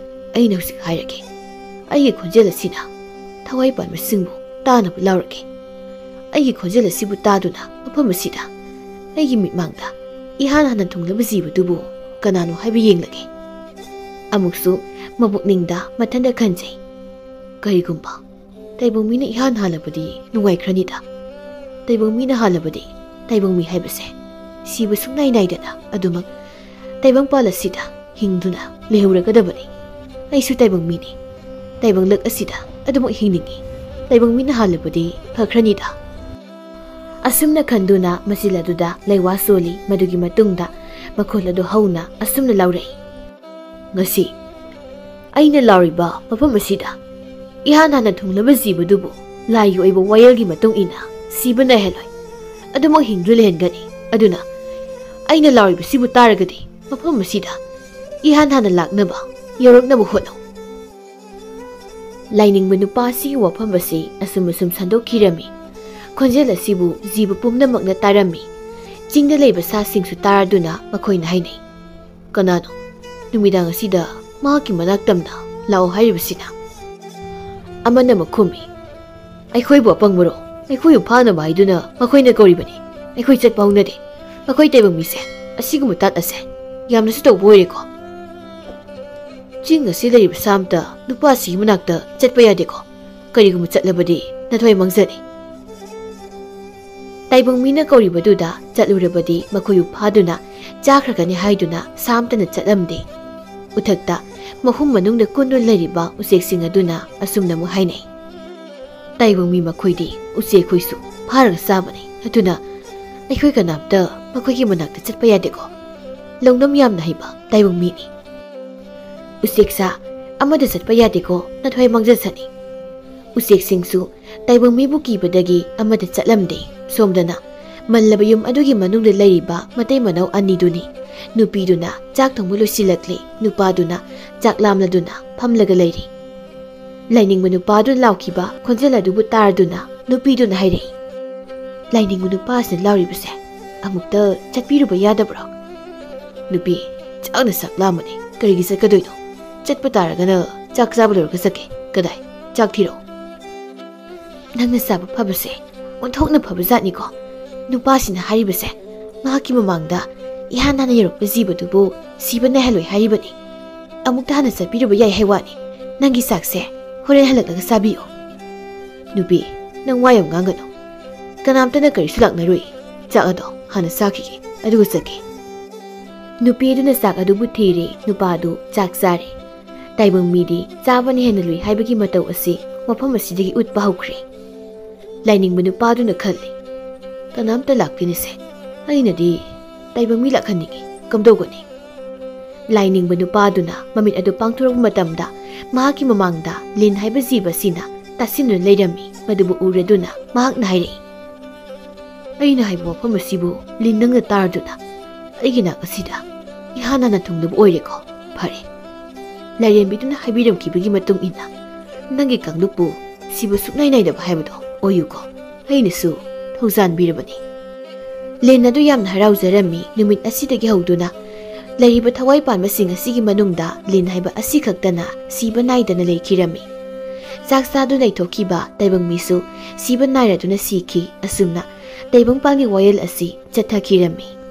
ꯑꯩꯅ ꯍꯧꯖꯤꯛ ꯍꯥꯏꯔꯒꯦ꯫ ꯑꯩꯒꯤ ꯈꯣꯟꯖꯦꯜ ꯑꯁꯤꯅ ꯊꯋꯥꯏ ꯄꯥꯟꯕꯁꯤꯡꯕꯨ ꯇꯥꯅꯕ ꯂꯥꯎꯔꯒꯦ꯫ ꯑꯩꯒꯤ ꯈꯣꯟꯖꯦꯜ ꯑꯁꯤꯕꯨ ꯇꯥꯗꯨꯅ ꯃꯐꯝ ꯑꯁꯤꯗ ꯑꯩꯒꯤ ꯃꯤꯠꯃꯥꯡꯗ ꯏꯍꯥꯟ ꯍꯥꯟꯅ ꯊꯨꯡꯂꯕ ꯖꯤꯕꯗꯨꯕꯨ ꯀꯅꯥꯅꯣ ꯍꯥꯏꯕ ꯌꯦꯡꯂꯒꯦ꯫" ꯑꯃꯨꯛꯁꯨ ꯃꯄꯨꯛꯅꯤꯡꯗ ꯃꯊꯟꯇ ꯈꯟꯖꯩ, "ꯀꯔꯤꯒꯨꯝꯕ ꯇꯥꯏꯕꯪ ꯃꯤꯅ ꯏꯍꯥꯟ ꯍꯥꯜꯂꯕꯗꯤ ꯅꯨꯡꯉꯥꯏꯈ꯭ꯔꯅꯤꯗ꯫ ꯇꯥꯏꯕꯪ ꯃꯤꯅ ꯍꯥꯜꯂꯕꯗꯤ ꯇꯥꯏꯕꯪ ꯃꯤ ꯍꯥꯏꯕꯁꯦ ꯁꯤꯕ ꯁꯨꯡꯅꯥꯏ ꯅꯥꯏꯗꯅ ꯑꯗꯨꯃꯛ ꯇꯥꯏꯕꯪꯄꯥꯜ ꯑꯁꯤꯗ ꯍꯤꯡꯗꯨꯅ ꯂꯩꯍꯧꯔꯒꯗꯕꯅꯤ꯫ ꯑꯩꯁꯨ ꯇꯥꯏꯕꯪ ꯃꯤꯅꯤ꯫ ꯇꯥꯏꯕꯪ ꯂꯛ ꯑꯁꯤꯗ ꯑꯗꯨꯃꯛ ꯍꯤꯡꯅꯤꯡꯏ꯫ ꯇꯥꯏꯕꯪ ꯃꯤꯅ ꯍꯥꯜꯂꯕꯗꯤ ꯐꯈ꯭ꯔꯅꯤꯗ"꯫ ꯑꯁꯨꯝꯅ ꯈꯟꯗꯨꯅ ꯃꯆꯤꯜ ꯑꯗꯨꯗ ꯂꯩꯋꯥ ꯁꯣꯜꯂꯤ꯫ ꯃꯗꯨꯒꯤ ꯃꯇꯨꯡꯗ ꯃꯈꯣꯜ ꯑꯗꯨ ꯍꯧꯅ ꯑꯁꯨꯝꯅ ꯂꯥꯎꯔꯛꯏ, "ꯉꯁꯤ ꯑꯩꯅ ꯂꯥꯎꯔꯤꯕ ꯃꯐꯝ ꯑꯁꯤꯗ ꯏꯍꯥꯟ ꯍꯥꯟꯅ ꯊꯨꯡꯂꯕ ꯖꯤꯕꯗꯨꯕꯨ ꯂꯥꯏꯒꯤ ꯑꯣꯏꯕ ꯋꯥꯌꯦꯜꯒꯤ ꯃꯇꯨꯡ ꯏꯟꯅ ꯁꯤꯕ ꯅꯥꯏꯍꯜꯂꯣꯏ꯫ ꯑꯗꯨꯃꯛ ꯍꯤꯡꯗꯨꯅ ꯂꯩꯍꯟꯒꯅꯤ꯫ ꯑꯗꯨꯅ ꯑꯩꯅ ꯂꯥꯎꯔꯤꯕꯁꯤꯕꯨ ꯇꯥꯔꯒꯗꯤ ꯃꯐꯝ ꯑꯁꯤꯗ ꯏꯍꯥꯟ ꯍꯥꯟꯅ ꯂꯥꯛꯅꯕ, ꯌꯧꯔꯛꯅꯕ ꯍꯣꯠꯅꯧ"꯫ ꯂꯥꯏꯅꯤꯡꯕ ꯅꯨꯄꯥ ꯑꯁꯤꯒꯤ ꯋꯥꯐꯝ ꯑꯁꯤ ꯑꯁꯨꯝ ꯑꯁꯨꯝ ꯁꯟꯗꯣꯛꯈꯤꯔꯝꯃꯤ꯫ ꯈꯣꯟꯖꯦꯜ ꯑꯁꯤꯕꯨ ꯖꯤꯕ ꯄꯨꯝꯅꯃꯛꯅ ꯇꯥꯔꯝꯃꯤ꯫ ꯆꯤꯡꯗ ꯂꯩꯕ ꯁꯥꯁꯤꯡꯁꯨ ꯇꯥꯔꯗꯨꯅ ꯃꯈꯣꯏꯅ ꯍꯥꯏꯅꯩ, "ꯀꯅꯥꯅꯣ ꯅꯨꯃꯤꯗꯥꯡ ꯑꯁꯤꯗ ꯃꯍꯥꯛꯀꯤ ꯃꯅꯥꯛ ꯇꯝꯅ ꯂꯥꯛꯑꯣ ꯍꯥꯏꯔꯤꯕꯁꯤꯅ? ꯑꯃꯅ ꯑꯃꯨꯛ ꯈꯨꯝꯃꯤ, "ꯑꯩꯈꯣꯏꯕꯨ ꯑꯄꯪꯕꯔꯣ? ꯑꯩꯈꯣꯏꯕꯨ ꯐꯥꯅꯕ ꯍꯥꯏꯗꯨꯅ ꯃꯈꯣꯏꯅ ꯀꯧꯔꯤꯕꯅꯤ꯫ ꯑꯩꯈꯣꯏ ꯆꯠꯄ ꯍꯧꯅꯗꯦ꯫ ꯃꯈꯣꯏ ꯇꯥꯏꯕꯪ ꯃꯤꯁꯦ ꯑꯁꯤꯒꯨꯝꯕ ꯇꯥꯠ ꯑꯁꯦ ꯌꯥꯝꯅꯁꯨ ꯇꯧꯕ ꯑꯣꯏꯔꯦꯀꯣ꯫ ꯆꯤꯡ ꯑꯁꯤ ꯂꯩꯔꯤꯕ ꯁꯥ ꯑꯃꯇ ꯅꯨꯄꯥ ꯑꯁꯤꯒꯤ ꯃꯅꯥꯛꯇ ꯆꯠꯄ ꯌꯥꯗꯦꯀꯣ꯫ ꯀꯔꯤꯒꯨꯝꯕ ꯆꯠꯂꯕꯗꯤ ꯅꯊ꯭ꯋꯥꯏ ꯃꯥꯡꯖꯅꯤ꯫ ꯇꯥꯏꯕꯪ ꯃꯤꯅ ꯀꯧꯔꯤꯕꯗꯨꯗ ꯆꯠꯂꯨꯔꯕꯗꯤ ꯃꯈꯣꯏꯕꯨ ꯐꯥꯗꯨꯅ ꯆꯥꯈ꯭ꯔꯒꯅꯤ ꯍꯥꯏꯗꯨꯅ ꯁꯥ ꯑꯃꯇꯅ ꯆꯠꯂꯝꯗꯦ꯫ ꯎꯊꯛꯇ ꯃꯍꯨꯝ ꯃꯅꯨꯡꯗ ꯀꯨꯟꯗꯨꯅ ꯂꯩꯔꯤꯕ ꯎꯆꯦꯛꯁꯤꯡ ꯑꯗꯨꯅ ꯑꯁꯨꯝꯅ ꯑꯃꯨꯛ ꯍꯥꯏꯅꯩ, "ꯇꯥꯏꯕꯪ ꯃꯤ ꯃꯈꯣꯏꯗꯤ ꯎꯆꯦꯛ ꯑꯩꯈꯣꯏꯁꯨ ꯐꯥꯔꯒ ꯆꯥꯕꯅꯤ꯫ ꯑꯗꯨꯅ ꯑꯩꯈꯣꯏ ꯀꯅꯥꯝꯇ ꯃꯈꯣꯏꯒꯤ ꯃꯅꯥꯛꯇ ꯆꯠꯄ ꯌꯥꯗꯦꯀꯣ꯫ ꯂꯧꯅꯝ ꯌꯥꯝꯅ ꯍꯩꯕ ꯇꯥꯏꯕꯪ ꯃꯤꯅꯤ꯫ ꯎꯆꯦꯛ ꯁꯥ ꯑꯃꯗ ꯆꯠꯄ ꯌꯥꯗꯦꯀꯣ, ꯅꯊ꯭ꯋꯥꯏ ꯃꯥꯡꯖꯁꯅꯤ꯫" ꯎꯆꯦꯛꯁꯤꯡꯁꯨ ꯇꯥꯏꯕꯪ ꯃꯤꯕꯨ ꯀꯤꯕꯗꯒꯤ ꯑꯃꯗ ꯆꯠꯂꯝꯗꯦ꯫ ꯁꯣꯝꯗꯅ ꯃꯜꯂꯕ ꯌꯨꯝ ꯑꯗꯨꯒꯤ ꯃꯅꯨꯡꯗ ꯂꯩꯔꯤꯕ ꯃꯇꯩ ꯃꯅꯥꯎ ꯑꯅꯤꯗꯨꯅꯤ꯫ ꯅꯨꯄꯤꯗꯨꯅ ꯆꯥꯛ ꯊꯣꯡꯕ ꯂꯣꯏꯁꯤꯜꯂꯛꯂꯦ, ꯅꯨꯄꯥꯗꯨꯅ ꯆꯥꯛ ꯂꯥꯝꯂꯗꯨꯅ ꯐꯝꯂꯒ ꯂꯩꯔꯤ꯫ ꯂꯥꯏꯅꯤꯡꯕ ꯅꯨꯄꯥꯗꯨꯅ ꯂꯥꯎꯈꯤꯕ ꯈꯣꯟꯖꯦꯜ ꯑꯗꯨꯕꯨ ꯇꯥꯔꯗꯨꯅ ꯅꯨꯄꯤꯗꯨꯅ ꯍꯥꯏꯔꯛꯏ, "ꯂꯥꯏꯅꯤꯡꯕ ꯅꯨꯄꯥꯁꯤꯅ ꯂꯥꯎꯔꯤꯕꯁꯦ ꯑꯃꯨꯛꯇ ꯆꯠꯄꯤꯔꯨꯕ ꯌꯥꯗꯕ꯭ꯔꯣ?" "ꯅꯨꯄꯤ, ꯆꯥꯛꯅ ꯆꯥꯛ ꯂꯥꯝꯕꯅꯤ, ꯀꯔꯤꯒꯤ ꯆꯠꯀꯗꯣꯏꯅꯣ? ꯆꯠꯄ ꯇꯥꯔꯒꯅ ꯆꯥꯛ ꯆꯥꯕ ꯂꯣꯏꯔꯒ ꯆꯠꯀꯦ꯫ ꯀꯗꯥꯏ? ꯆꯥꯛ ꯊꯤꯔꯛꯑꯣ꯫" "ꯅꯪꯅ ꯆꯥꯕ ꯐꯕꯁꯦ ꯑꯣꯟꯊꯣꯛꯅ ꯐꯕ ꯖꯥꯠꯅꯤꯀꯣ꯫ ꯅꯨꯄꯥꯁꯤꯅ ꯍꯥꯏꯔꯤꯕꯁꯦ ꯃꯍꯥꯛꯀꯤ ꯃꯃꯥꯡꯗ ꯏꯍꯥꯟ ꯍꯥꯟꯅ ꯌꯧꯔꯛꯄ ꯖꯤꯕꯗꯨꯕꯨ ꯁꯤꯕ ꯅꯥꯏꯍꯜꯂꯣꯏ ꯍꯥꯏꯔꯤꯕꯅꯤ꯫ ꯑꯃꯨꯛꯇ ꯍꯥꯟꯅ ꯆꯠꯄꯤꯔꯨꯕ ꯌꯥꯏ ꯍꯥꯏ ꯋꯥꯅꯤ꯫ ꯅꯪꯒꯤ ꯆꯥꯛꯁꯦ ꯍꯣꯔꯦꯟ ꯍꯜꯂꯛꯂꯒ ꯆꯥꯕꯤꯌꯣ꯫" "ꯅꯨꯄꯤ, ꯅꯪ ꯋꯥ ꯌꯥꯝ ꯉꯥꯡꯒꯅꯨ꯫ ꯀꯅꯥꯝꯇꯅ ꯀꯔꯤꯁꯨ ꯂꯥꯛꯅꯔꯣꯏ꯫ ꯆꯥꯛ ꯑꯗꯣ ꯍꯥꯟꯅ ꯆꯥꯈꯤꯒꯦ, ꯑꯗꯨꯒ ꯆꯠꯀꯦ꯫" ꯅꯨꯄꯤ ꯑꯗꯨꯅ ꯆꯥꯛ ꯑꯗꯨꯕꯨ ꯊꯤꯔꯦ, ꯅꯨꯄꯥ ꯑꯗꯨ ꯆꯥꯛ ꯆꯥꯔꯦ꯫ ꯇꯥꯏꯕꯪ ꯃꯤꯗꯤ ꯆꯥꯕꯅ ꯍꯦꯟꯅ ꯂꯨꯏ ꯍꯥꯏꯕꯒꯤ ꯃꯇꯧ ꯑꯁꯤ ꯃꯐꯝ ꯑꯁꯤꯗꯒꯤ ꯎꯠꯄ ꯍꯧꯈ꯭ꯔꯦ꯫ ꯂꯥꯏꯅꯤꯡꯕ ꯅꯨꯄꯥꯗꯨꯅ ꯈꯜꯂꯤ, "ꯀꯅꯥꯝꯇ ꯂꯥꯛꯇꯦꯅꯦꯁꯦ꯫ ꯑꯩꯅꯗꯤ ꯇꯥꯏꯕꯪ ꯃꯤ ꯂꯥꯛꯍꯟꯅꯤꯡꯉꯤ꯫ ꯀꯝꯗꯧꯒꯅꯤ?" ꯂꯥꯏꯅꯤꯡꯕ ꯅꯨꯄꯥꯗꯨꯅ ꯃꯃꯤꯠ ꯑꯗꯨ ꯄꯥꯡꯊꯣꯔꯛꯄ ꯃꯇꯝꯗ ꯃꯍꯥꯛꯀꯤ ꯃꯃꯥꯡꯗ ꯂꯤꯟ ꯍꯥꯏꯕ ꯖꯤꯕ ꯑꯁꯤꯅ ꯇꯥꯁꯤꯟꯗꯨꯅ ꯂꯩꯔꯝꯃꯤ꯫ ꯃꯗꯨꯕꯨ ꯎꯔꯗꯨꯅ ꯃꯍꯥꯛꯅ ꯍꯥꯏꯔꯛꯏ, "ꯑꯩꯅ ꯍꯥꯏꯕ ꯋꯥꯐꯝ ꯑꯁꯤꯕꯨ ꯂꯤꯟ ꯅꯪꯅ ꯇꯥꯔꯗꯨꯅ ꯑꯩꯒꯤ ꯅꯥꯛ ꯑꯁꯤꯗ ꯏꯍꯥꯟ ꯍꯥꯟꯅ ꯊꯨꯡꯂꯕ ꯑꯣꯏꯔꯦꯀꯣ꯫ ꯐꯔꯦ, ꯂꯥꯏꯔꯦꯝꯕꯤꯗꯨꯅ ꯍꯥꯏꯕꯤꯔꯝꯈꯤꯕꯒꯤ ꯃꯇꯨꯡ ꯏꯟꯅ ꯅꯪꯒꯤ ꯀꯥꯡꯂꯨꯞꯄꯨ ꯁꯤꯕ ꯁꯨꯛꯅꯥꯏ ꯅꯥꯏꯗꯕ ꯍꯥꯏꯕꯗꯣ ꯑꯣꯏꯌꯨꯀꯣ꯫ ꯑꯩꯅꯁꯨ ꯊꯧꯖꯥꯟꯕꯤꯔꯕꯅꯤ꯫" ꯂꯤꯟ ꯑꯗꯨ ꯌꯥꯝꯅ ꯍꯔꯥꯎꯖꯔꯝꯃꯤ꯫ ꯅꯨꯃꯤꯠ ꯑꯁꯤꯗꯒꯤ ꯍꯧꯗꯨꯅ ꯂꯩꯔꯤꯕ ꯊꯋꯥꯏ ꯄꯥꯟꯕꯁꯤꯡ ꯑꯁꯤꯒꯤ ꯃꯅꯨꯡꯗ ꯂꯤꯟ ꯍꯥꯏꯕ ꯑꯁꯤ ꯈꯛꯇꯅ ꯁꯤꯕ ꯅꯥꯏꯗꯅ ꯂꯩꯈꯤꯔꯝꯃꯤ꯫ ꯆꯥꯛ ꯆꯥꯗꯨꯅ ꯂꯩꯊꯣꯛꯈꯤꯕ ꯇꯥꯏꯕꯪ ꯃꯤꯁꯨ ꯁꯤꯕ ꯅꯥꯏꯔꯗꯨꯅ ꯁꯤꯈꯤ꯫ ꯑꯁꯨꯝꯅ ꯇꯥꯏꯕꯪꯄꯥꯟꯒꯤ ꯋꯥꯌꯦꯜ ꯑꯁꯤ ꯆꯠꯊꯈꯤꯔꯝꯃꯤ꯫